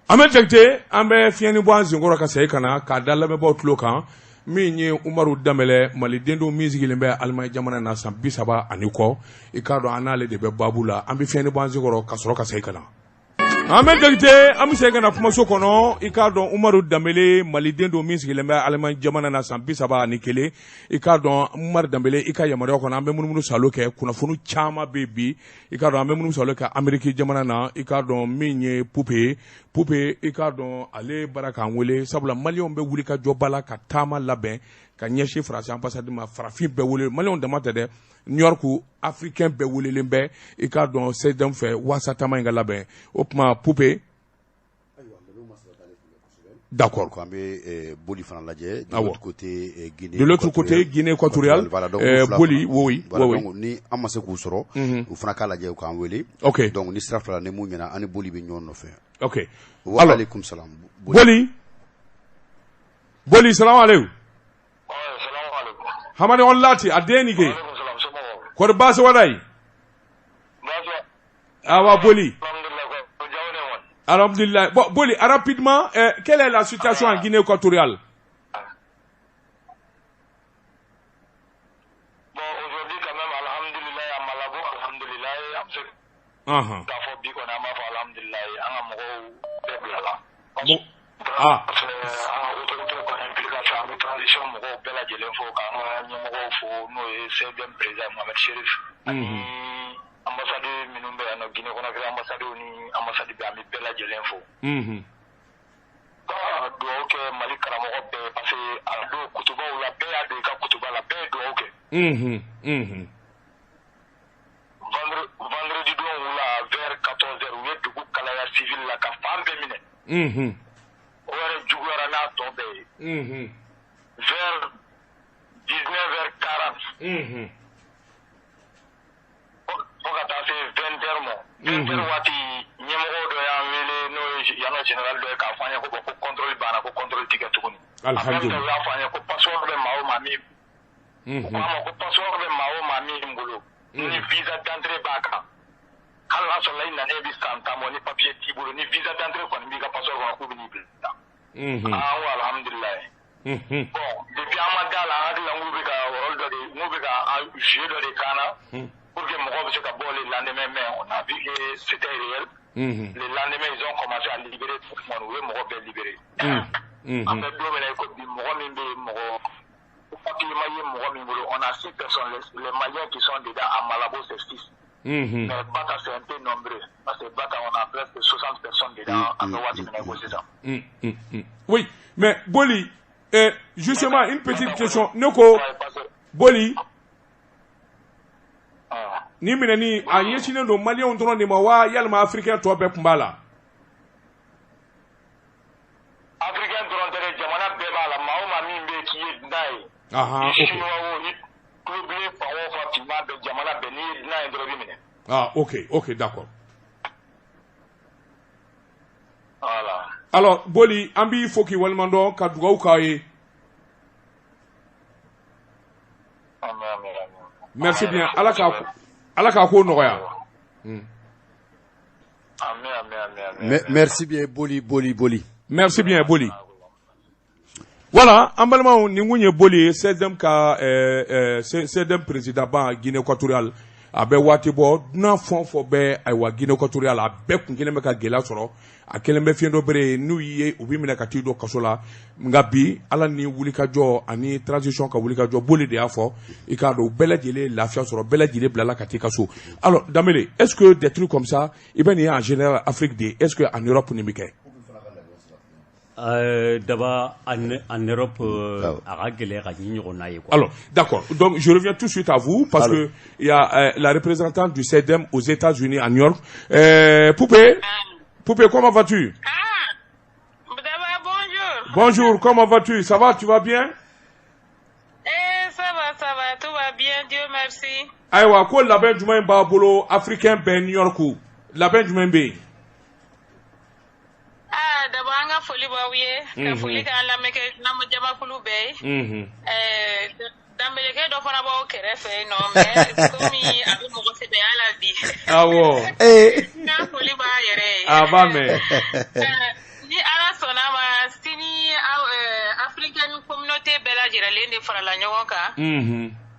An bɛ Jakite, an bɛ fiɲɛni bɔ an senkɔrɔ ka segin ka na k'a da lamɛnbaaw tulo kan. Min ye Umaru Danbɛlɛ, maliden don min sigilen bɛ Alimaɲi jamana na san 30 ani kɔ, i k'a dɔn, an n'ale de bɛ baabu la. An bɛ fiɲɛni bɔ an senkɔrɔ ka sɔrɔ ka segin ka na. An bɛ Jakite, an bɛ segin ka na kumaso kɔnɔ. I k'a dɔn, Umaru Danbɛlɛ, maliden don min sigilen bɛ Alimaɲi jamana na san 31. I k'a dɔn, Umaru Danbɛlɛ, i ka yamaruya kɔnɔ, an bɛ munumunu salo kɛ. Kunnafoni caman bɛ bi, i k'a dɔn, an bɛ munumunu salo kɛ Ameriki jamana na. I k'a dɔn, min ye Pupe, Pupe, i k'a dɔn, ale bara k'an wele, sabula maliyɛnw bɛ wuli ka jɔ ba la ka taama labɛn ka ɲɛsin Faransi ambassade ma. Farafin bɛɛ wele, maliyɛnw dama tɛ dɛ, New York africain bɛɛ welelen bɛ, i k'a dɔn, CDM fɛ waasa taama in ka labɛn. O tuma Pupe. D'accord. Donc an bɛ Boli fana lajɛ. De Awɔ. l'autre côté, Guinée. De l'autre côté, Guinée équatoriale. Voilà, donc olu fila Boli, fana. oui. Voilà, oui. donc ni an ma se k'u sɔrɔ, u fana k'a lajɛ, u k'an wele. Donc ni sira fila ni mun ɲɛna, an ni Boli bɛ ɲɔgɔn nɔfɛ. Wa Alors, aleykum salam. Boli. Boli, salam aleykum. Salamu alaikum. Hamadi on lati a deni ke. Alaikum salam, somɔgɔw? Kɔri baasi wadayi? Baasi Awa Boli. alhamdulillah, ko jawo ne won. Alhamdulillah. Bon, Boli, rapidement, quelle est la situation en Guinée équatoriale? Bon, aujourd'hui quand même, alhamdulillah, a Malabo, alhamdulillah, an bɛ se k'a fɔ bi kɔni, an b'a fɔ alhamdulillah, an ka mɔgɔw bɛɛ bilala. Bon. Ah. Parce que an ka autorité ka implication, an bɛ transition mɔgɔw bɛɛ lajɛlen fo, k'an ka ɲɛmɔgɔw fo, n'o ye CDM président Mohamed Cherif ani ambassade minnu bɛ yan nɔ, Guinée Conakry ambassade ni ambassade bɛɛ, an bɛ bɛɛ lajɛlen fo. Ka dugawu kɛ Mali karamɔgɔ bɛɛ ye, parce que a don kutubaw la, bɛɛ y'a don i ka kutuba la, bɛɛ ye dugawu kɛ. Vendredi don wula, vers 14 heures, u ye dugu kalaya civil la ka fan bɛɛ minɛ. O yɛrɛ juguyara n'a tɔ bɛɛ ye. Vers 19 heures 40 fo ka taa se 20 heures ma. 20 heures waati, ɲɛmɔgɔ dɔ y'an wele, n'o ye yan nɔ général dɔ ye, k'a fɔ an ye ko bon, ko contrôle banna, ko contrôle ti kɛ tuguni. En même temps, Alhamdulillah. u y'a fɔ an ye ko passeport bɛ maa o maa min, u ko an ma ko passeport bɛ maa o maa min bolo, ni visa d'entrée b'a kan, hali n'a sɔrɔ i nanen bɛ san 10 bɔ, ni papier t'i bolo, ni visa d'entrée kɔni b'i ka passeport kɔnɔ, k'u bɛ n'i bila. An ko alhamdulilayi. Bon, depuis an ma da la, an hakili la n k'u bɛ ka rôle dɔ de, n k'u bɛ ka jeu dɔ de k'an na. Pour que mɔgɔw bɛ se ka bɔ le lendemain, mais on a vu que c'était réel. Le lendemain, ils ont commencé à libérer tout le monde. U ye mɔgɔ bɛɛ libérer. An bɛ don min na i ko bi, mɔgɔ min bɛ yen, mɔgɔ papier ma ye mɔgɔ min bolo, on a six personnes. Les Maliens qui sont dedans à Malabo, c'est six. Mais Bata, c'est un peu nombreux. Parce que Bata, on a presque 60 personnes dedans. An bɛ waati min na i ko sisan. Oui, mais Boli, justement, une petite question. Ne ko, Ouais, parce que Boli, ah. ni minɛni a ɲɛsinnen don Maliyɛnw dɔrɔn de ma wa, yalima Africain tɔ bɛɛ tun b'a la? Africain dɔrɔn tɛ dɛ, jamana bɛɛ b'a la. Maa o maa min bɛ yen k'i ye dunan ye. Ahan, I ok. Chinois o, i tulobilen fan o fan, finman bɛɛ, jamana bɛɛ, n'i ye dunan ye dɔrɔn, i bɛ minɛ. Ah, ok, d'accord. Voilà. Alors, Boli, an b'i fo k'i waleɲuman dɔn ka dugawu k'aw ye. Ami, ami, ami. Merci bien. Ala k'a ko nɔgɔya. Ami, ami, ami, ami. Merci bien, Boli, Boli, Boli. Merci bien, Boli. Voilà, an balimaw, nin kun ye Boli ye, CDM ka CDM président ban Guinée équatoriale. A bɛ waati bɔ, dunan fɛn o fɛn bɛ, ayiwa, Guinée équatoriale, a bɛɛ kun kelen bɛ ka gɛlɛya sɔrɔ, a kelen bɛ fiɲɛ dɔ bere ye, n'u ye u b'i minɛ ka t'i don kaso la. Nka bi, Ala ni wulikajɔ ani transition ka wulikajɔ, Boli de y'a fɔ, i k'a dɔn, u bɛɛ lajɛlen ye lafiya sɔrɔ, bɛɛ lajɛlen bilala ka t'i ka so. Alors Danbele, est-ce que des trucs comme ça, i bɛ nin ye en général Afrique de, est-ce que en Europe nin bɛ kɛ? D'abord, en Europe, Ah. a ka gɛlɛn ka ɲi ɲɔgɔnna ye quoi. Alors, d'accord. Donc, je reviens tout de suite à vous parce Alors. que il y a la représentante du CEDEM aux États-Unis à New York. Poupée, Poupée, comment vas-tu? Ah, d'abord, bonjour. Bonjour, comment vas-tu? Ça va, tu vas bien? Eh, ça va, tout va bien, Dieu merci. Ayiwa, ko labɛn jumɛn b'a bolo, Africain bɛɛ New York? Labɛn jumɛn bɛ yen? Ah, d'abord, an ka foli b'aw ye, ka foli k'an lamɛnkɛ lamɛn jamakulu bɛɛ ye. Danbelekɛ dɔ fana b'aw kɛrɛfɛ yen nɔ, mais komi a bɛ mɔgɔ sɛbɛya la bi. Awɔ. N ka foli b'a yɛrɛ ye. A b'a mɛn. Ni Ala sɔnna ma, sini aw African communauté bɛɛ lajɛlen de farala ɲɔgɔn kan.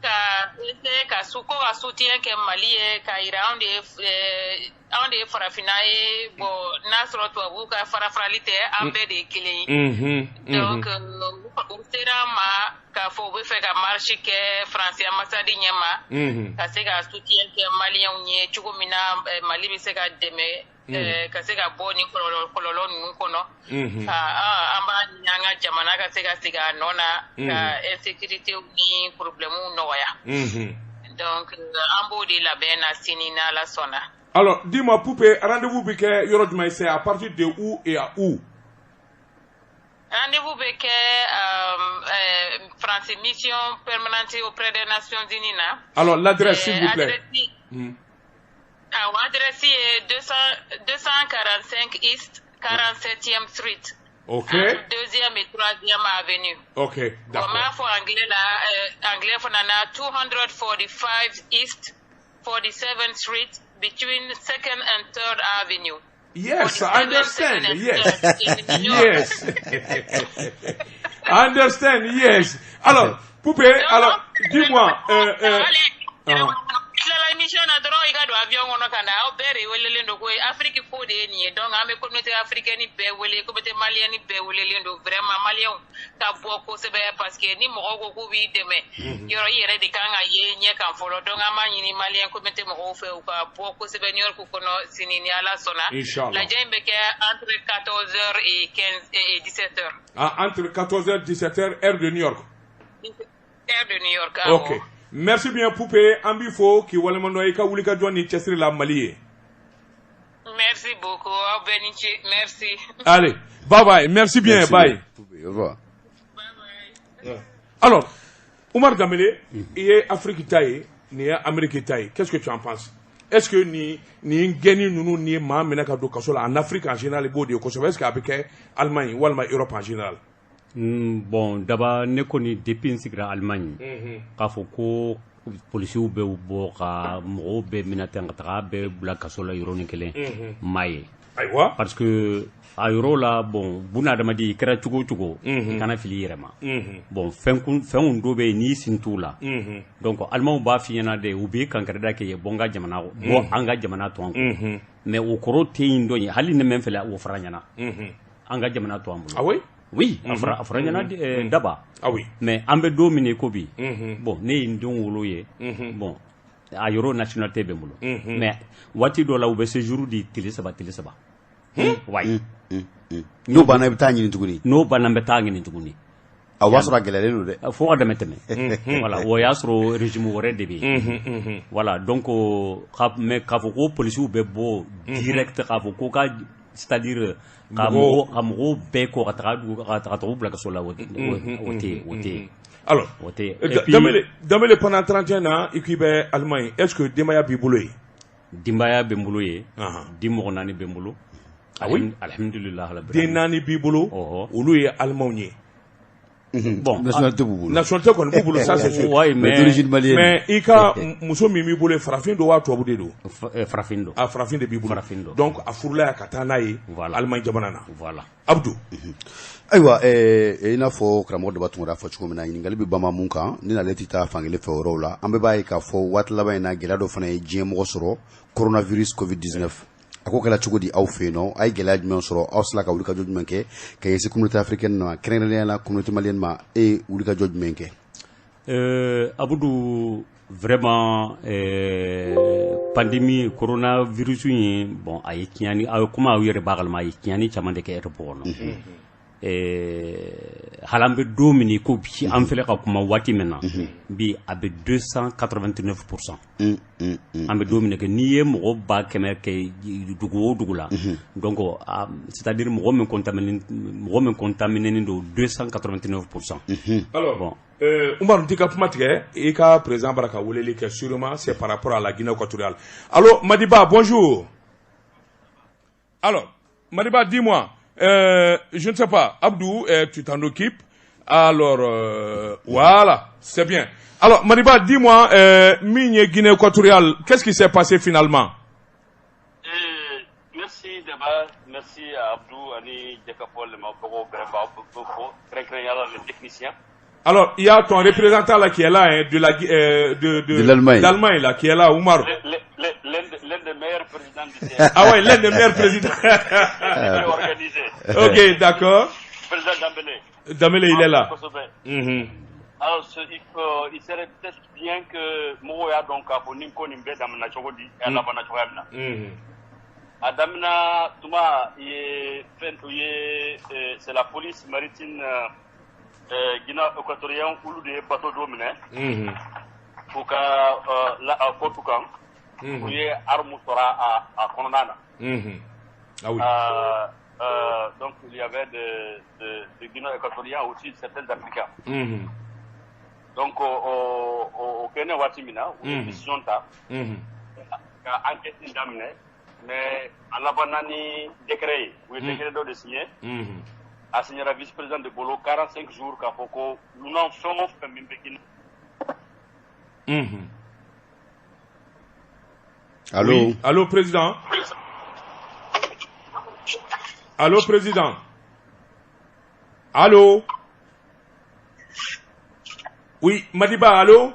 Ka essayer ka su ko ka soutien kɛ Mali ye, ka yira anw de ye farafinna ye. Bon, n'a sɔrɔ tubabuw ka fara farali tɛ, an bɛɛ de ye kelen ye. Donc u sera an ma k'a fɔ u bɛ fɛ ka marche kɛ Faransi ambassade ɲɛma, ka se ka soutien kɛ Maliyɛnw ye cogo min na Mali bɛ se ka dɛmɛ ka se ka bɔ nin kɔlɔlɔ kɔlɔlɔ ninnu kɔnɔ. Ka an b'a ɲini an ka jamana ka se ka segin a nɔ na, ka insécurité ni problème nɔgɔya. Donc an b'o de labɛn na sini n'Ala sɔnna. Alors, dis-moi, Poupée, rendez-vous bɛ kɛ yɔrɔ jumɛn? C'est à partir de où et à où? Rendez-vous bɛ kɛ France mission permanente auprès des Nations Unies na. Alors, l'adresse, s'il vous plaît. Adresse, awɔ, adresse ye 200 245 East 47e Street. Entre deuxième et troisième avenue. Ok, Bon, n d'accord. b'a fɔ anglais la, anglais fana na, 245 East 47th Street between Second and Third Avenue. Yes, I 47, understand. Second and Yes. Third in New York. Yes. I understand. Yes. Alors, Poupée, alors, dis-moi, Allez, ah. Tilala émission na dɔrɔn, i ka don avion kɔnɔ ka na. Aw bɛɛ de welelen don ko Afrique ko de ye nin ye. Donc an bɛ communauté africaine bɛɛ wele, communauté malienne bɛɛ welelen don. Vraiment, Maliyɛnw ka bɔ kosɛbɛ, parce que ni mɔgɔw ko k'u b'i dɛmɛ, yɔrɔ i yɛrɛ de kan ka ye ɲɛ kan fɔlɔ. Donc an b'a ɲini Maliyɛn communauté mɔgɔw fɛ, u ka bɔ kosɛbɛ New York kɔnɔ sini ni Ala sɔnna. Inchallah. Lajɛ in bɛ kɛ entre 14 heures et 15 et 17 heures. Ah, entre 14h 17h, heure de New York. Heure de New York, awɔ. Ok. Merci bien, Poupée. An b'i fo k'i waleɲuman dɔn i ka wulikajɔ ni cɛsiri la Mali ye. Merci beaucoup, aw bɛɛ ni ce, merci. Allez, bye bye. Merci bien, Merci bye. bien. Poupée, au revoir. Bye bye. Alors, Oumar Dambélé, i ye Afrique ta ye, nin ye Amérique ta ye. Qu'est-ce que tu en penses? Est-ce que ni gɛnni ninnu ni maa minɛ ka don kaso la en Afrique en général, i b'o de ye kosɛbɛ? Est-ce que a bɛ kɛ Allemagne walima Europe en général? Bon, d'abord, ne kɔni, depuis n sigira Allemagne, k'a fɔ ko polisiw bɛ bɔ ka mɔgɔw bɛɛ minɛ ten ka taga bɛɛ bila kaso la yɔrɔnin kelen, m'a ye. Ayiwa. Parce que a yɔrɔ la, bon, bunadamaden, i kɛra cogo o cogo, i kana fili i yɛrɛ ma. Bon, fɛnw dɔ bɛ yen, n'i sen t'u la, donc alimaw b'a f'i ɲɛna de, u b'i kankarida kɛ ye, bɔ n ka jamana, bɔ an ka jamana to an kun. Mais o kɔrɔ tɛ yen dɔn ye, hali ni min filɛ, o fɔra ɲɛna, an ka jamana to an bolo. Ah oui? Oui, a fɔra ɲɛna daba. Ah oui. Mais an bɛ don min i ko bi, bon, ne ye n denw wolo ye, bon, a yɔrɔ nationalité bɛ n bolo, mais waati dɔ la, u bɛ séjour di tile 3, tile 3, wayi. N'o banna, i bɛ taa ɲini tuguni? N'o banna, n bɛ taa ɲini tuguni. A b'a sɔrɔ a gɛlɛyalen don dɛ. Fo ka dama tɛmɛ, voilà, o y'a sɔrɔ régime wɛrɛ de bɛ yen, voilà. Donc mais k'a fɔ ko polisiw bɛ bɔ direct k'a fɔ ko ka, c'est à dire ka mɔgɔw bɛɛ kɔ ka taga dugu ka taga u bila kaso la, o tɛ, o tɛ yen. Alors, o tɛ. Et puis Dambélé, Dambélé, pendant 31 ans i k'i bɛ Allemagne, est-ce que denbaya b'i bolo yen? Denbaya bɛ n bolo yen, den mɔgɔ naani bɛ n bolo. Ah oui? Alhamdulillah. Den naani b'i bolo, olu ye Alimanw ye? Bon, nationalité b'u bolo. Nationalité kɔni b'u bolo, ça c'est sûr. Ouais, mais d'origine malienne. Mais i ka muso min b'i bolo, farafin don wa tubabu de don? Farafin don. A farafin de b'i bolo. Farafin don. Donc a furula yan ka taa n'a ye Voilà. Allemagne jamana na. Voilà. Abdou. Ayiwa, i n'a fɔ karamɔgɔ Daba Tunkara fɔ cogo min na, ɲininkali bɛ bama mun kan, ni n'ale tɛ taa fankelen fɛ o yɔrɔw la, an bɛɛ b'a ye k'a fɔ waati laban in na, gɛlɛya dɔ fana ye diɲɛ mɔgɔ sɔrɔ, coronavirus Covid 19. A ko kɛra cogo di aw fɛ yen nɔ? A ye gɛlɛya jumɛn sɔrɔ? Aw sera ka wulikajɔ jumɛn kɛ ka ɲɛsin communauté africaine ma, kɛrɛnkɛrɛnnenya la communauté malienne ma? E ye wulikajɔ jumɛn kɛ? Abudu, vraiment, pandémie coronavirus in, bon, a ye tiɲɛni, a ye, komi aw yɛrɛ b'a kalama, a ye tiɲɛni caman de kɛ Europe kɔnɔ. Hali an bɛ don min i ko bi, an filɛ ka kuma waati min na bi, a bɛ 289%. An bɛ don min kɛ, n'i ye mɔgɔ 100 000 kɛ dugu o dugu la, donc c'est à dire mɔgɔ min contaminé don 289%. Alors, bon, Umaru, n t'i ka kuma tigɛ, i ka président bara ka weleli kɛ, sûrement c'est par rapport à la Guinée équatoriale. Allô Madiba, bonjour. Alors Madiba, dis-moi, je ne sais pas, Abdou, tu t'en occupes. Alors, voilà, c'est bien. Alors, Madiba, dis-moi, min ye Guinée équatoriale, qu'est-ce qui s'est passé finalement? Merci Daba, merci à Abdou, ani Jekapol, Maboko, les techniciens. Alors, il y a ton représentant là qui est là, hein, de la, de l'Allemagne. D'Allemagne là, qui est là, Oumar. L'un des meilleurs présidents du siècle. Ah ouais, l'un des meilleurs présidents. Organisé. Ok, d'accord. Président Dambélé. Dambélé, il est là. Alors, il serait peut-être bien que mɔgɔw y'a dɔn k'a fɔ ni ko nin bɛɛ daminɛ cogo di, a labanna cogoya min na. A daminɛ tuma ye fɛn o ye, c'est la police maritime Guinée équatorienne, olu de ye bateau dɔ minɛ u ka la côte kan, u ye arme sɔrɔ a kɔnɔna na. Ah oui. Donc il y avait de Guinée équatoriens, aussi certains Africains. Donc o kɛlen waati min na, u ye décision ta ka enquête daminɛ, mais a labanna ni décret ye, u ye décret dɔ de signé. A signera vice président de bolo, 45 jours, k'a fɔ ko dunan fɛn o fɛn min bɛ Guinée. Allô? Oui. Allô, président. Allô, président. Allô? Oui, Madiba, allô?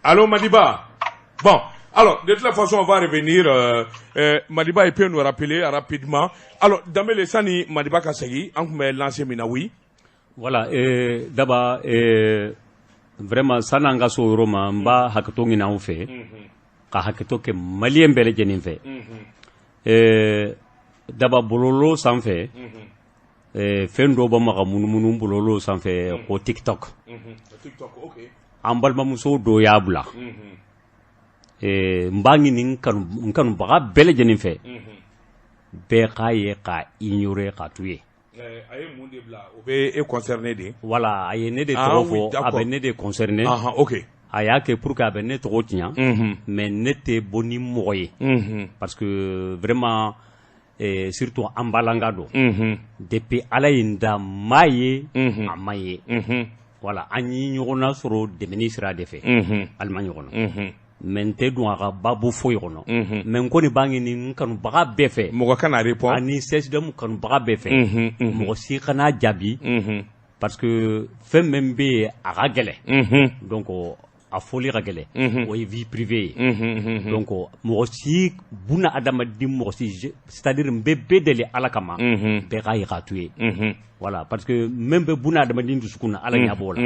Allô, Madiba? Bon, alors, de toute façon, on va revenir. Madiba, il peut nous rappeler rapidement. Alors, Dambélé, sani Madiba ka segin, an tun bɛ lancer min na, oui. Voilà, Daba, vraiment, san'an ka so yɔrɔ ma, n b'a hakɛto ɲini aw fɛ, ka hakɛto kɛ maliyɛn bɛɛ lajɛlen fɛ. Daba, bɔlɔlɔ sanfɛ, fɛn dɔ bɛ ma ka munumunu bɔlɔlɔ sanfɛ ko TikTok. TikTok, ok. An balimamuso dɔ y'a bila. N b'a ɲini n kanubaga bɛɛ lajɛlen fɛ, bɛɛ k'a ye k'a ignorer, k'a to yen. A ye mun de bila? O bɛ e concerné de? Voilà, a ye ne de tɔgɔ fɔ, a bɛ ne de concerné. Ah, ok. A y'a kɛ pour que a bɛ ne tɔgɔ tiɲɛ, mais ne tɛ bɔ ni mɔgɔ ye. Parce que vraiment, surtout an balanka don. Depuis Ala ye n da, maa ye, a ma ye. Voilà, an ye ɲɔgɔn sɔrɔ dɛmɛni sira de fɛ, alima ɲɔgɔn na. Mais n tɛ don a ka babu foyi kɔnɔ. Mais n kɔni b'a ɲini n kanubaga bɛɛ fɛ. Mɔgɔ kana répond. Ani CSDM kanubaga bɛɛ fɛ. Mɔgɔ si kana jaabi. Parce que fɛn min bɛ yen, a ka gɛlɛn. Donc a fɔli ka gɛlɛn. O ye vie privée ye. Donc mɔgɔ si, buna adamaden mɔgɔ si, c'est à dire n bɛ bɛɛ deli Ala kama. Bɛɛ k'a ye k'a to yen. Voilà, parce que min bɛ buna adamaden dusukun na, Ala ɲɛ b'o la.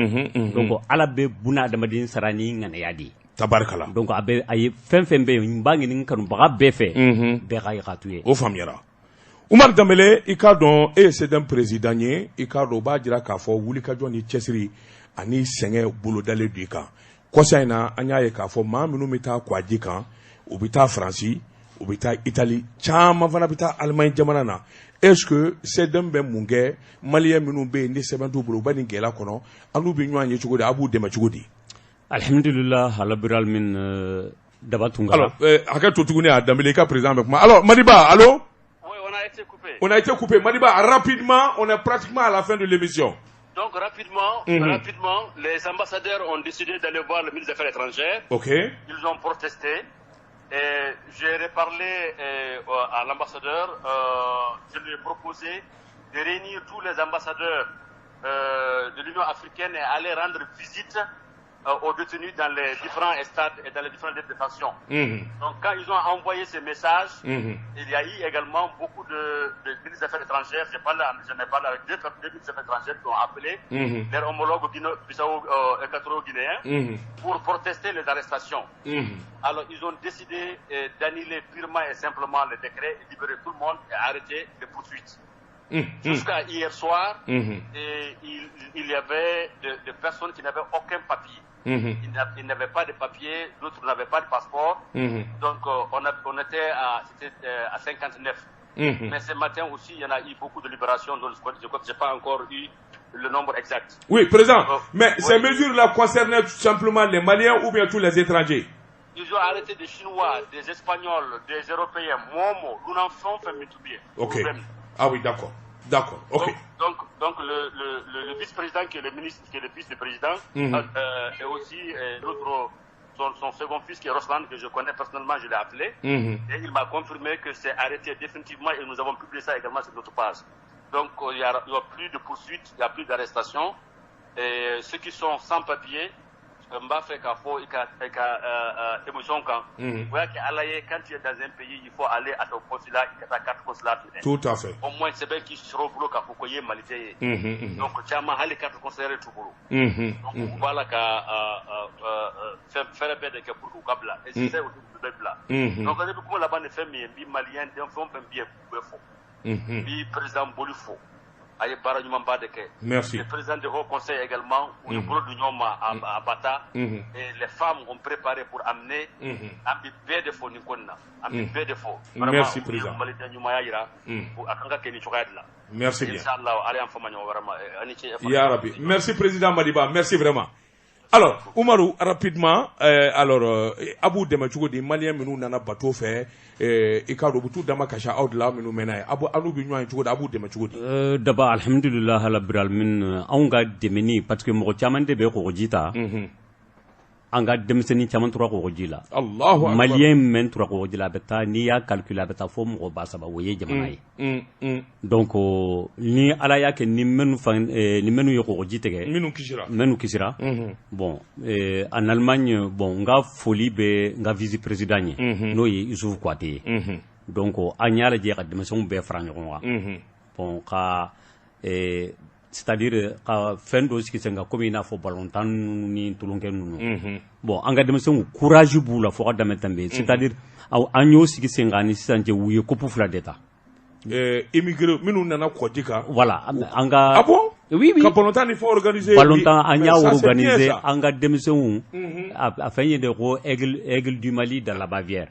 Donc Ala bɛ buna adamaden sara ni ŋaniya de ye. Tabarikala. Donc a bɛ a ye fɛn fɛn bɛ yen, n b'a ɲini n kanubaga bɛɛ fɛ. Bɛɛ k'a ye k'a to yen. O faamuyara. Umaru Danbele, i k'a dɔn e ye CDM président ye, i k'a dɔn o b'a jira k'a fɔ wulikajɔ ni cɛsiri ani sɛgɛn bolodalen don i kan. Kɔsa in na, an y'a ye k'a fɔ maa minnu bɛ taa Kwaji kan, u bɛ taa Faransi, u bɛ taa Itali, caman fana bɛ taa Allemagne jamana na. Est-ce que CDM bɛ mun kɛ malien minnu bɛ yen ni sɛbɛn t'u bolo, u bɛ nin gɛlɛya kɔnɔ, an n'u bɛ ɲɔgɔn ye cogo di, a b'u dɛmɛ cogo di? Alhamdulillah rabbil alamin, Daba Tunkara. Alors, hakɛ to tuguni a Danbele, i ka président bɛ kuma. Alors Madiba, allo? Oui, on a été coupé. On a été coupé. Madiba, rapidement, on est pratiquement à la fin de l'émission. Donc rapidement, rapidement, les ambassadeurs ont décidé d'aller voir le ministre des Affaires étrangères. Ils ont protesté. Et j'ai reparlé à l'ambassadeur. Je lui ai proposé de réunir tous les ambassadeurs de l'Union africaine et aller rendre visite aux détenus dans les différents stades et dans les différentes détentions. Donc quand ils ont envoyé ces messages, il y a eu également beaucoup de ministres des Affaires étrangères. J'en ai parlé avec deux ministres des Affaires étrangères qui ont appelé leurs homologues Bissau, équatoriaux-guinéens pour protester les arrestations. Alors ils ont décidé d'annuler purement et simplement le décret, et libérer tout le monde et arrêter les poursuites. Jusqu'à hier soir, et il y avait des personnes qui n'avaient aucun papier. Ils n'avaient pas de papier, d'autres n'avaient pas de passeport. Donc on était à 59. Mais ce matin aussi, il y en a eu beaucoup de libérations, donc je n'ai pas encore eu le nombre exact. Oui, président, mais ces mesures-là concernaient tout simplement les Maliens ou bien tous les étrangers? Ils ont arrêté des Chinois, des Espagnols, des Européens, Momo, nous n'en faisons pas bien. Ok. Ah oui, d'accord. D'accord, ok. Donc le vice-président qui est le ministre, qui est le fils du président, et aussi l'autre, son second fils qui est Roslan, que je connais personnellement, je l'ai appelé, et il m'a confirmé que c'est arrêté définitivement et nous avons publié ça également sur notre page. Donc il n'y a plus de poursuites, il n'y a plus d'arrestations, et ceux qui sont sans papier, n b'a fɛ k'a fɔ i ka émotion kan. O y'a kɛ Ala ye, quand tu es dans un pays, il faut aller à ton consulat, i ka taa carte consulaire minɛ. Tout à fait. Au moins sɛbɛn k'i sɔrɔ o bolo k'a fɔ ko i ye maliden ye. Donc caman hali carte consulaire t'u bolo. Donc u b'a la ka fɛn fɛɛrɛ bɛɛ de kɛ pour que u ka bila. Et c'est aussi u bɛ bila. Donc ne bɛ kuma laban ni fɛn min ye, n bɛ malien den fɛn o fɛn bɛ yen k'u bɛɛ fo. N bɛ président Boli fo. A ye baara ɲumanba de kɛ. Merci. Le président du Haut Conseil également, u ye bolo di ɲɔgɔn ma à Bata. Et les femmes ont préparé pour amener. An bɛ bɛɛ de fo nin ko in na. An bɛ bɛɛ de fo. Merci, président. Maliden ɲumanya yira. A kan ka kɛ nin cogoya de la. Merci bien. Inchallah, Ala y'an fama ɲɔgɔn wɛrɛ ma. A ni ce. Ya Rabbi. Merci, président Madiba. Merci vraiment. Alors, Umaru, rapidement, alors, a b'u dɛmɛ cogo di malien minnu nana bateau fɛ, i k'a dɔn u bɛ t'u dama kasi aw de la minnu mɛnna ye, aw n'u bɛ ɲɔgɔn ye cogo di, a b'u dɛmɛ cogo di? Daba, alhamdulillah rabbil alamin, anw ka dɛmɛni, parce que mɔgɔ caman de bɛ kɔgɔji ta. An ka denmisɛnnin caman tora kɔgɔji la. Allahu akbar. Malien min tora kɔgɔji la, a bɛ taa, n'i y'a calculer, a bɛ taa fo mɔgɔ 3000, o ye jamana ye. Donc ni Ala y'a kɛ ni minnu fan ni minnu ye kɔgɔji tigɛ, minnu kisira, minnu kisira. Bon, en Allemagne, bon, n ka foli bɛ n ka vice président ye, n'o ye Youssouf Kouate ye. Donc an y'a lajɛ ka denmisɛnw bɛɛ fara ɲɔgɔn kan. Bon, ka c'est-à-dire ka fɛn dɔ sigi sen kan komi i n'a fɔ balontan ni tulonkɛ ninnu. Bon, an ka denmisɛnw courage b'u la fo ka daminɛ tɛmɛ, c'est-à-dire an y'o sigi sen kan ni sisan cɛ, u ye coupe fila de ta. Immigré minnu nana kɔji kan. Voilà, an ka Ah bon? Oui. Ka balontan ni fɛn organiser. Balontan an y'a organiser, an ka denmisɛnw, a fɛn ye de ko Aigle, Aigle du Mali dans la Bavière.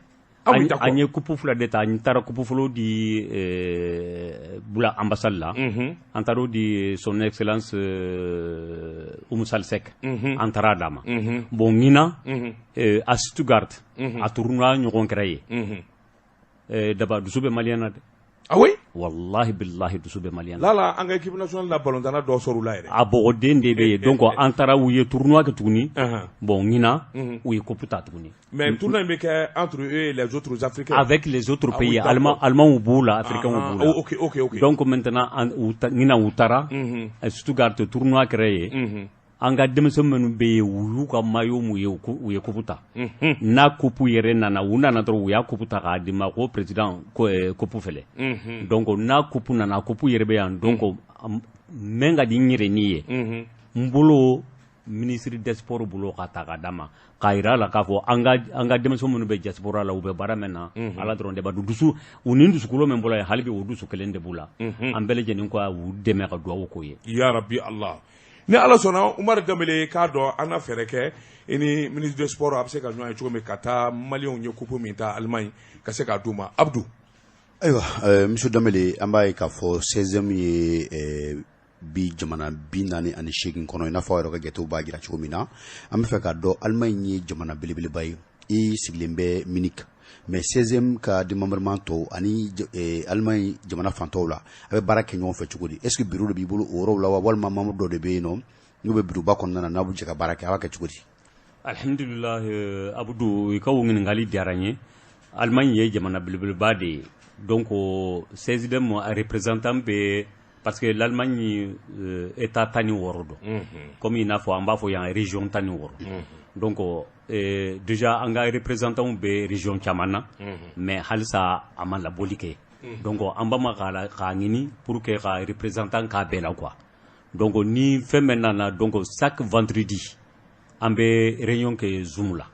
Ah oui, d'accord. An ye coupe fila de ta, an taara coupe fɔlɔ di bula ambassade la. An taara o di son excellence Oumou Sall Seck. An taara d'a ma. Bon, ɲinan à Stuttgart, a tournoi ɲɔgɔn kɛra yen. Daba, dusu bɛ malien na dɛ. Ah oui? Wallahi billahi, dusu bɛ malien na. Lala an ka équipe nationale la ballon-tanna dɔ sɔrɔ u la yɛrɛ. A bɔgɔden de bɛ yen. Donc an taara, u ye tournoi kɛ tuguni. Bon, ɲinan u ye coupe ta tuguni. Mais tournoi in bɛ kɛ entre eux et les autres Africains? Avec les autres Ah pays. oui, d'accord. Allemand b'u la, africains Ah, b'u la. ok. Donc maintenant ɲinan u taara Stuttgart, tournoi kɛra yen. An ka denmisɛn minnu bɛ yen, u y'u ka maillot mun ye, u ye coupe ta. N'a coupe yɛrɛ nana, u nana dɔrɔn, u y'a coupe ta k'a di ma ko président ko coupe filɛ. Donc n'a coupe nana, coupe yɛrɛ bɛ yan. Donc min ka di n yɛrɛ ni ye, n bolo ministre des Sports bolo ka ta k'a d'a ma, k'a yira a la k'a fɔ an ka denmisɛn minnu bɛ diaspora la, u bɛ baara min na, Ala dɔrɔn de b'a dɔn. Dusu u ni dusukolo min bɔra yen, hali bi o dusu kelen de b'u la. An bɛɛ lajɛlen ko u dɛmɛ ka dugawu k'u ye. Ya Rabbi Allah, ni Ala sɔnna, Umaru Danbele, k'a dɔn an na fɛɛrɛ kɛ, i ni ministre des Sports a bɛ se ka ɲɔgɔn ye cogo min ka taa maliyɛnw ye coupe min ta Allemagne, ka se k'a d'u ma, Abdou. Ayiwa, monsieur Danbele, an b'a ye k'a fɔ 16e ye bi jamana 48 kɔnɔ, i n'a fɔ aw yɛrɛ ka jatew b'a jira cogo min na. An bɛ fɛ k'a dɔn, Allemagne ye jamana belebeleba ye, i sigilen bɛ Munich, mais 16e ka démembrement tɔw ani Allemagne jamana fantɔw la, a bɛ baara kɛ ɲɔgɔn fɛ cogo di? Est ce que bureau de b'i bolo o yɔrɔw la wa, walima membre dɔ de bɛ yen nɔ n'u bɛ bureau ba kɔnɔna na, n'aw bɛ jɛ ka baara kɛ? A b'a kɛ cogo di? Alhamdulillah, Abdou, i ka o ɲininkali diyara n ye. Allemagne ye jamana belebeleba de ye. Donc 16e représentant bɛ, parce que l'Allemagne état 16 don, comme i n'a fɔ an b'a fɔ yan région 16. Donc déjà an ka représentant bɛ région caman na, mais halisa a ma labɔli kɛ. Donc an b'a ma k'a ɲini pour que ka représentant k'a bɛɛ la quoi. Donc ni fɛn bɛ nana, donc chaque vendredi an bɛ réunion kɛ Zoom la.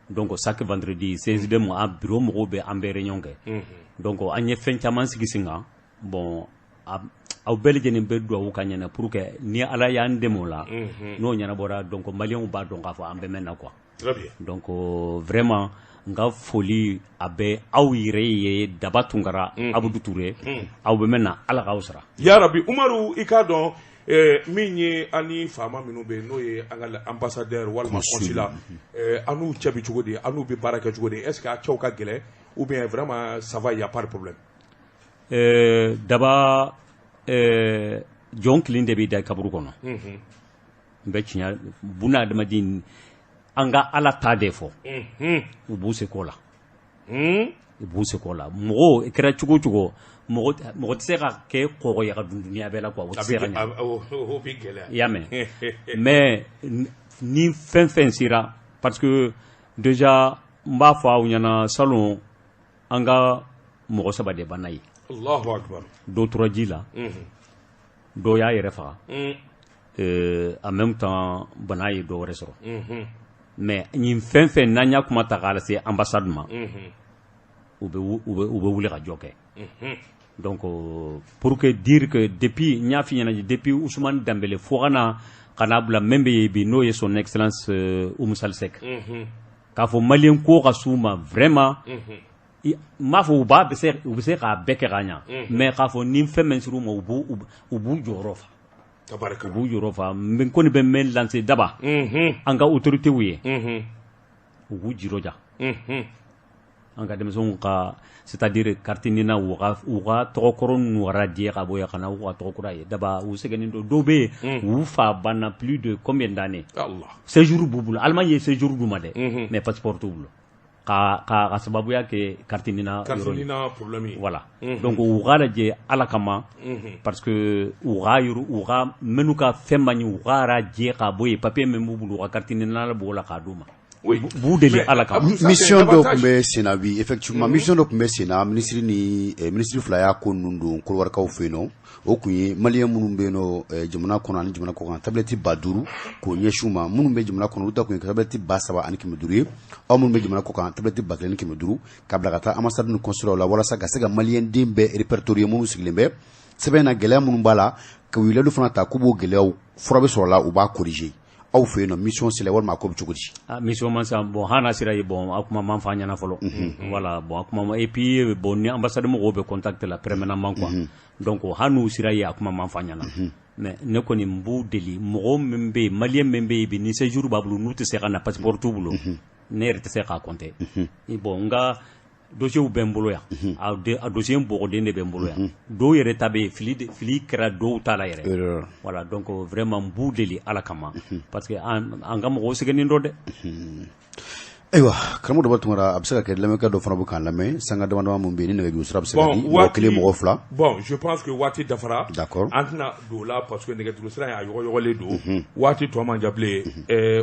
Donc chaque vendredi 16e an bureau mɔgɔw bɛ, an bɛ réunion kɛ. Donc an ye fɛn caman sigi sen kan. Bon, aw bɛɛ lajɛlen bɛ dugawu ka ɲɛna pour que ni Ala y'an dɛmɛ o la, n'o ɲɛnabɔra, donc maliyɛnw b'a dɔn k'a fɔ an bɛ mɛn na quoi. Très bien. Donc vraiment, n ka foli a bɛ aw yɛrɛ ye, Daba Tunkara, Abudu Ture, aw bɛ mɛn na, Ala k'aw sara. Ya Rabbi. Umaru, i k'a dɔn min ye an ni faama minnu bɛ yen, n'o ye an ka ambassadeur walima consulat, an n'u cɛ bɛ cogo di? An n'u bɛ baara kɛ cogo di? Est ce que a cɛw ka gɛlɛn ou bien vraiment ça va, il y a pas de problème? Daba, jɔn kelen de bɛ da kaburu kɔnɔ. N bɛ tiɲɛ buna adamaden, an ka Ala ta de fɔ. U b'u se ko la, u b'u se ko la. Mɔgɔ kɛra cogo o cogo, mɔgɔ tɛ se ka kɛ kɔgɔ ka dun dunuya bɛɛ la quoi, o tɛ se ka ɲɛ. O bɛ gɛlɛya. I y'a mɛn? Mais ni fɛn fɛn sera, parce que déjà n b'a fɔ aw ɲɛna, salon an ka mɔgɔ saba de banna ye. Allahu akbar. Dɔ tora ji la, dɔ y'a yɛrɛ faga, en même temps bana ye dɔ wɛrɛ sɔrɔ. Mais nin fɛn fɛn n'an y'a kuma ta k'a lase ambassade ma, u bɛ wuli ka jɔ kɛ. Donc pour que dire que depuis, n y'a f'i ɲɛna, depuis Ousmane Dembélé fo ka na bila min bɛ yen bi, n'o ye son excellence Oumou Sall Seck, k'a fɔ maliyɛn ko ka s'u ma vraiment, n m'a fɔ u b'a bɛ se, u bɛ se k'a bɛɛ kɛ ka ɲa, mais k'a fɔ ni fɛn min ser'u ma, u b'u jɔyɔrɔ fa. Tabarikala. U b'u jɔyɔrɔ fa. N kɔni bɛ min lancer Daba, an ka autorités ye, u k'u jiroja an ka denmisɛnw ka, c'est à dire carte NINA, u ka tɔgɔkɔrɔ ninnu radier ka bɔ yen ka na u ka tɔgɔ kura ye. Daba, u sɛgɛnnen don. Dɔw bɛ yen, u fa banna plus de combien d'années. Allah. Séjour b'u bolo, Allemagne ye séjour d'u ma dɛ, mais passeport t'u bolo ka sababuya kɛ carte NINA Carte yɔrɔ ye. NINA problème ye. Voilà, donc u k'a lajɛ Ala kama, parce que u ka yɔrɔ, u ka minnu ka fɛn man ɲi, u ka radier ka bɔ yen, papier min b'u bolo, u ka carte NINA b'o la k'a d'u ma. B'u deli Ala kama. Mission dɔ tun bɛ sen na bi, effectivement, mission dɔ tun bɛ sen na. Ministre ni ministre fila y'a ko ninnu don Kɔdiwarikaw fɛ yen nɔ. O kun ye maliyɛn minnu bɛ yen nɔ jamana kɔnɔ ani jamana kɔkan, tablette 5000 k'o ɲɛsin u ma. Minnu bɛ jamana kɔnɔ, olu ta kun ye tablette 3500 ye. Aw minnu bɛ jamana kɔkan, tablette 1500, ka bila ka taa ambassade ni consulat la, walasa ka se ka maliyɛn den bɛɛ répertorier minnu sigilen bɛ sɛbɛn na, gɛlɛya minnu b'a la, ka u layidu fana ta k'u b'o gɛlɛyaw fura bɛ sɔrɔ la, u b'a corriger. Aw fɛ yen nɔ, mission sera walima a ko bɛ cogo di? Ah, mission man sa. Bon, hali n'a sera yen, bon, a kuma man fɔ an ɲɛna fɔlɔ. Voilà, bon, a kuma ma. Et puis bon, ni ambassade mɔgɔw bɛ contact la permanemment quoi. Donc hali n'u sera yen, a kuma man fɔ an ɲɛna. Mais ne kɔni n b'u deli, mɔgɔ min bɛ yen, maliyɛn min bɛ yen bi, ni séjour b'a bolo, n'u tɛ se ka na, passeport t'u bolo, ne yɛrɛ tɛ se k'a compter. Bon, n ka Dossier bɛ n bolo yan, a dossier bɔgɔden de bɛ n bolo yan. Dɔw yɛrɛ ta bɛ yen, fili kɛra dɔw ta la yɛrɛ. Voilà, donc vraiment n b'u deli Ala kama, parce que an ka mɔgɔw sɛgɛnnen dɔ dɛ. Ayiwa, karamɔgɔ Daba Tunkara, a bɛ se ka kɛ lamɛnnikɛ dɔ fana bɛ k'an lamɛn, sanga dama dama mun bɛ yen ni nɛgɛjuru sira bɛ se ka di mɔgɔ kelen, mɔgɔ fila. Bon, je pense que waati dafara. D'accord. An tɛna don o la parce que nɛgɛjuru sira in a yɔgɔyɔgɔlen don, waati tɔ man jan bilen.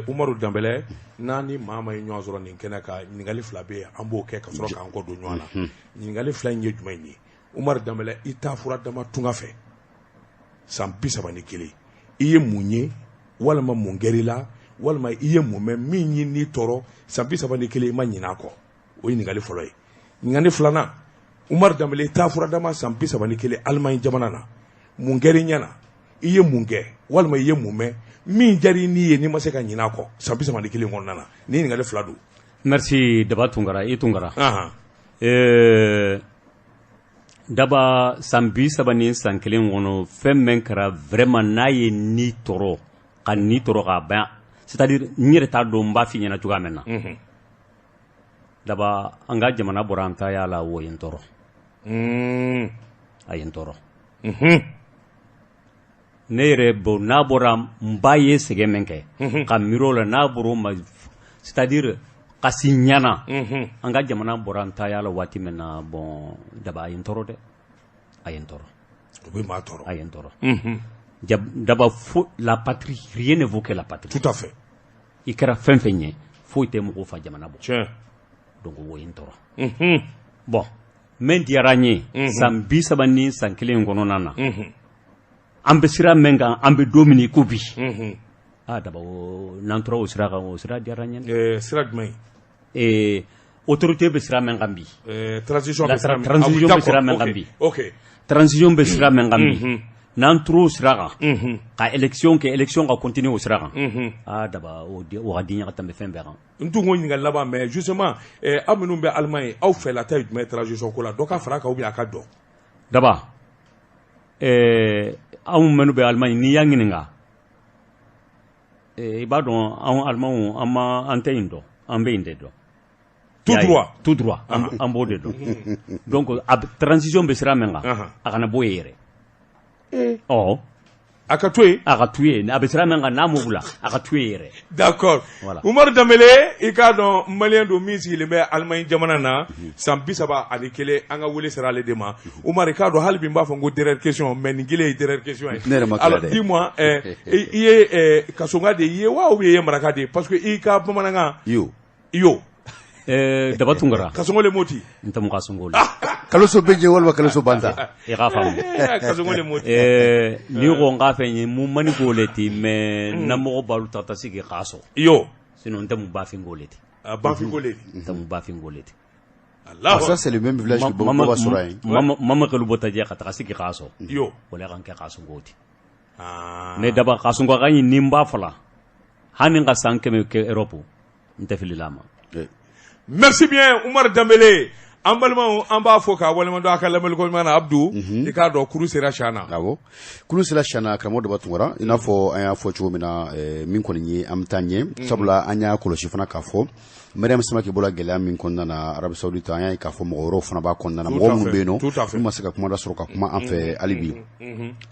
Umaru Danbɛlɛ, n'a ni maa ma ye ɲɔgɔn sɔrɔ nin kɛnɛ kan, ɲininkali fila bɛ yen, an b'o kɛ ka sɔrɔ k'an kɔ don ɲɔgɔn na. Ɲininkali fila in ye jumɛn ye? Umaru Danbɛlɛ, i taa fura dama tunga fɛ san 31, i ye mun ye walima mun kɛr'i la, walima i ye mun mɛn min y'i ni tɔɔrɔ san 31 i ma ɲinɛ a kɔ? O ye ɲininkali fɔlɔ ye. Ɲininkali filanan, Umaru Danbɛlɛ, i taa fura dama san 31 Alimaɲi jamana na, mun kɛr'i ɲɛ na, i ye mun kɛ walima i ye mun mɛn min diyara i ni ye n'i ma se ka ɲinɛ a kɔ san 31 kɔnɔna na? Nin ɲininkali fila don. Merci Daba Tunkara, i Tunkara. Daba, san 31 kɔnɔ, fɛn min kɛra vraiment n'a ye ni tɔɔrɔ ka ni tɔɔrɔ ka ban, c'est-à-dire n yɛrɛ t'a dɔn n b'a f'i ɲɛna cogoya min na. Daba, an ka jamana bɔra an ta la, o ye n tɔɔrɔ. A ye n tɔɔrɔ. Ne yɛrɛ, bon, n'a bɔra n ba ye sɛgɛn min kɛ ka miiri o la, n'a bɔra o ma, c'est-à-dire ka si ɲɛna, an ka jamana bɔra an ta la waati min na, bon, Daba, a ye n tɔɔrɔ dɛ, a ye n tɔɔrɔ. O bɛ maa tɔɔrɔ. A ye n tɔɔrɔ. Daba, fo la patrie, rien ne vaut que la patrie. Tout à fait. I kɛra fɛn fɛn ye, foyi tɛ mɔgɔw fa jamana bɔ. Tiɲɛ. Donc o ye n tɔɔrɔ. Bon, min diyara n ye san 31 kɔnɔna na, an bɛ sira min kan, an bɛ don min i ko bi, ah Daba, n'an tora o sira kan, o sira diyara n ye. Sira jumɛn ye? Autorité bɛ sira min kan bi. Transition bɛ sira min kan. Transition bɛ sira min kan bi. Ok. Transition bɛ sira min kan bi, n'an tora o sira kan ka élection kɛ, élection ka continuer o sira kan, ah Daba, o ka di n ye ka tɛmɛ fɛn bɛɛ kan. N tun ko ɲininkali laban, mais justement, aw minnu bɛ Allemagne, aw fɛlata ye jumɛn ye transition ko la? Dɔ ka fara a kan ou bien a ka dɔn? Daba, anw minnu bɛ Allemagne, n'i y'a ɲininka, i b'a dɔn anw Allemands, an ma an tɛ yen dɔn, an bɛ yen de dɔn. Tout droit. Tout droit, an b'o de dɔn. Donc a transition bɛ sira min kan, a kana bɔ yen yɛrɛ. Ɔ. A ka to yen. A ka to yen, a bɛ sira min kan, n'a m'o bila, a ka to yen yɛrɛ. D'accord. Voilà. Umaru Danbɛlɛ, i k'a dɔn malien don min sigilen bɛ Allemagne jamana na san 31, an ka wele sera ale de ma. Umaru, i k'a dɔn hali bi n b'a fɔ n ko dernière question, mais nin kelen ye dernière question ye. Ne yɛrɛ ma tila dɛ. Alors dis-moi, i ye Kasonga de ye wa ou bien i ye Maraka de ye? Parce que i ka bamanankan. Yo. Yo. Daba Tunkara. Kasongo le moti. N tɛ Kasongo le. Kaloso bɛ jɛ walima kaloso banta. I k'a faamu. Kasongo le moti. N'i ko n k'a fɛn ye mun mani k'o le ten, mais namɔgɔ b'alu ta ta sigi k'a sɔn. Yo. Sinon n tɛ mun bafin k'o le ten. Bafin k'o le. N tɛ mun bafin k'o le ten. Allah. Ça c'est le même village que Baba sɔrɔ yen. Mama kɛlu bɔ ta jɛ ka taga sigi k'a sɔn. Yo. O le kan kɛ Kasongo ten. Ne Daba, Kasongo ka ɲi ni n b'a fɔla hali n ka san 100 kɛ Europe, n tɛ fili la ma. Merci bien Umaru Danbɛlɛ. An balimaw, an b'a fɔ k'a waleɲuman dɔn a ka lamɛnni ko ɲuman na. Abdou, i k'a dɔn kuru sera sian na. Awɔ, kuru sera sian na, karamɔgɔ Daba Tunkara, i n'a fɔ an y'a fɔ cogo min na, min kɔni ye an bɛ taa ɲɛ, sabula an y'a kɔlɔsi fana k'a fɔ Mariam Samake bɔra gɛlɛya min kɔnɔna na Arabie Saoudite, an y'a ye k'a fɔ mɔgɔ wɛrɛw fana b'a kɔnɔna na, mɔgɔ minnu bɛ yen nɔ n'u ma se ka kumada sɔrɔ ka kuma an fɛ hali bi.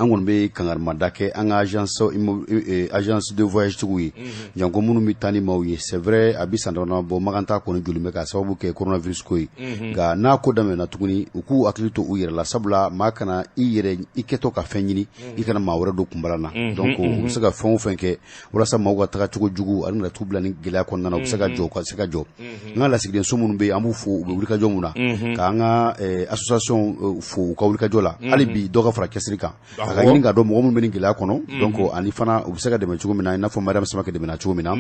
An kɔni bɛ kangarimada kɛ an ka agence de voyage tigiw ye, janko minnu bɛ taa ni maaw ye. C'est vrai, a bɛ san damadɔ bɔ, Makan t'a kɔni joli bɛ k'a sababu kɛ coronavirus ko ye, nka n'a ko daminɛna tuguni, u k'u hakili to u yɛrɛ la, sabula maa kana i yɛrɛ i kɛtɔ ka fɛn ɲini, i kana maa wɛrɛ don kunbala na. Donc u bɛ se ka fɛn o fɛn kɛ walasa maaw ka taga cogo jugu ani ka t'u bila ni gɛlɛya kɔnɔna na, u bɛ se ka jɔ, ka se ka jɔ. N ka lasigiden so minnu bɛ yen, an b'u fo u bɛ wulikajɔ mun na, k'an ka association fo u ka wulikajɔ la. Hali bi dɔ ka fara cɛsiri kan, a ka ɲini k'a dɔn mɔgɔ minnu bɛ nin gɛlɛya kɔnɔ, donc ani fana u bɛ se ka dɛmɛ cogo min na, i n'a fɔ Mariam Samake dɛmɛna cogo min na.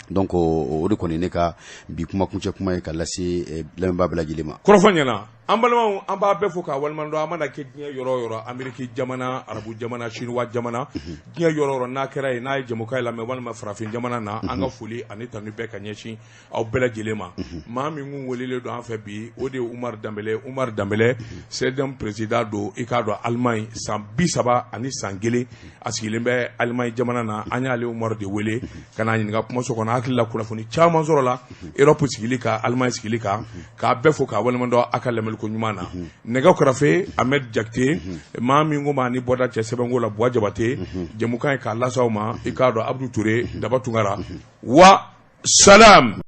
Donc o de kɔni ne ka bi kuma kuncɛ kuma ye ka lase lamɛnbaa bɛɛ lajɛlen ma. Kɔrɔfɔ ɲɛna. An balimaw, an b'a bɛɛ fo k'a waleɲuman dɔn. An mana kɛ diɲɛ yɔrɔ o yɔrɔ, Ameriki jamana, arabu jamana, Chinois jamana, diɲɛ yɔrɔ o yɔrɔ n'a kɛra yen, n'a ye jɛmukan in lamɛn, walima farafin jamana na, an ka foli ani tanu bɛɛ ka ɲɛsin aw bɛɛ lajɛlen ma. Maa min kun welelen don an fɛ bi, o de ye Umaru Danbɛlɛ. Umaru Danbɛlɛ, CDM président don. I k'a dɔn, Allemagne, san 31 a sigilen bɛ Allemagne jamana na. An y'ale Umaru de wele ka n'a ɲininka kumaso kɔnɔ. Hakili la, kunnafoni caman sɔrɔla Europe sigili kan, Allemagne sigili kan. K'a bɛɛ fo k'a waleɲuman dɔn a ka lamɛnliko ɲuman na. Nɛgɛ kɛrɛfɛ, Ahmed Jakite, maa min ko maa ni bɔda cɛ sɛbɛnko la, Buwa Jabate, jɛmukan ye k'a lase aw ma. I k'a dɔn, Abdou Touré Daba Tunkara wa salam.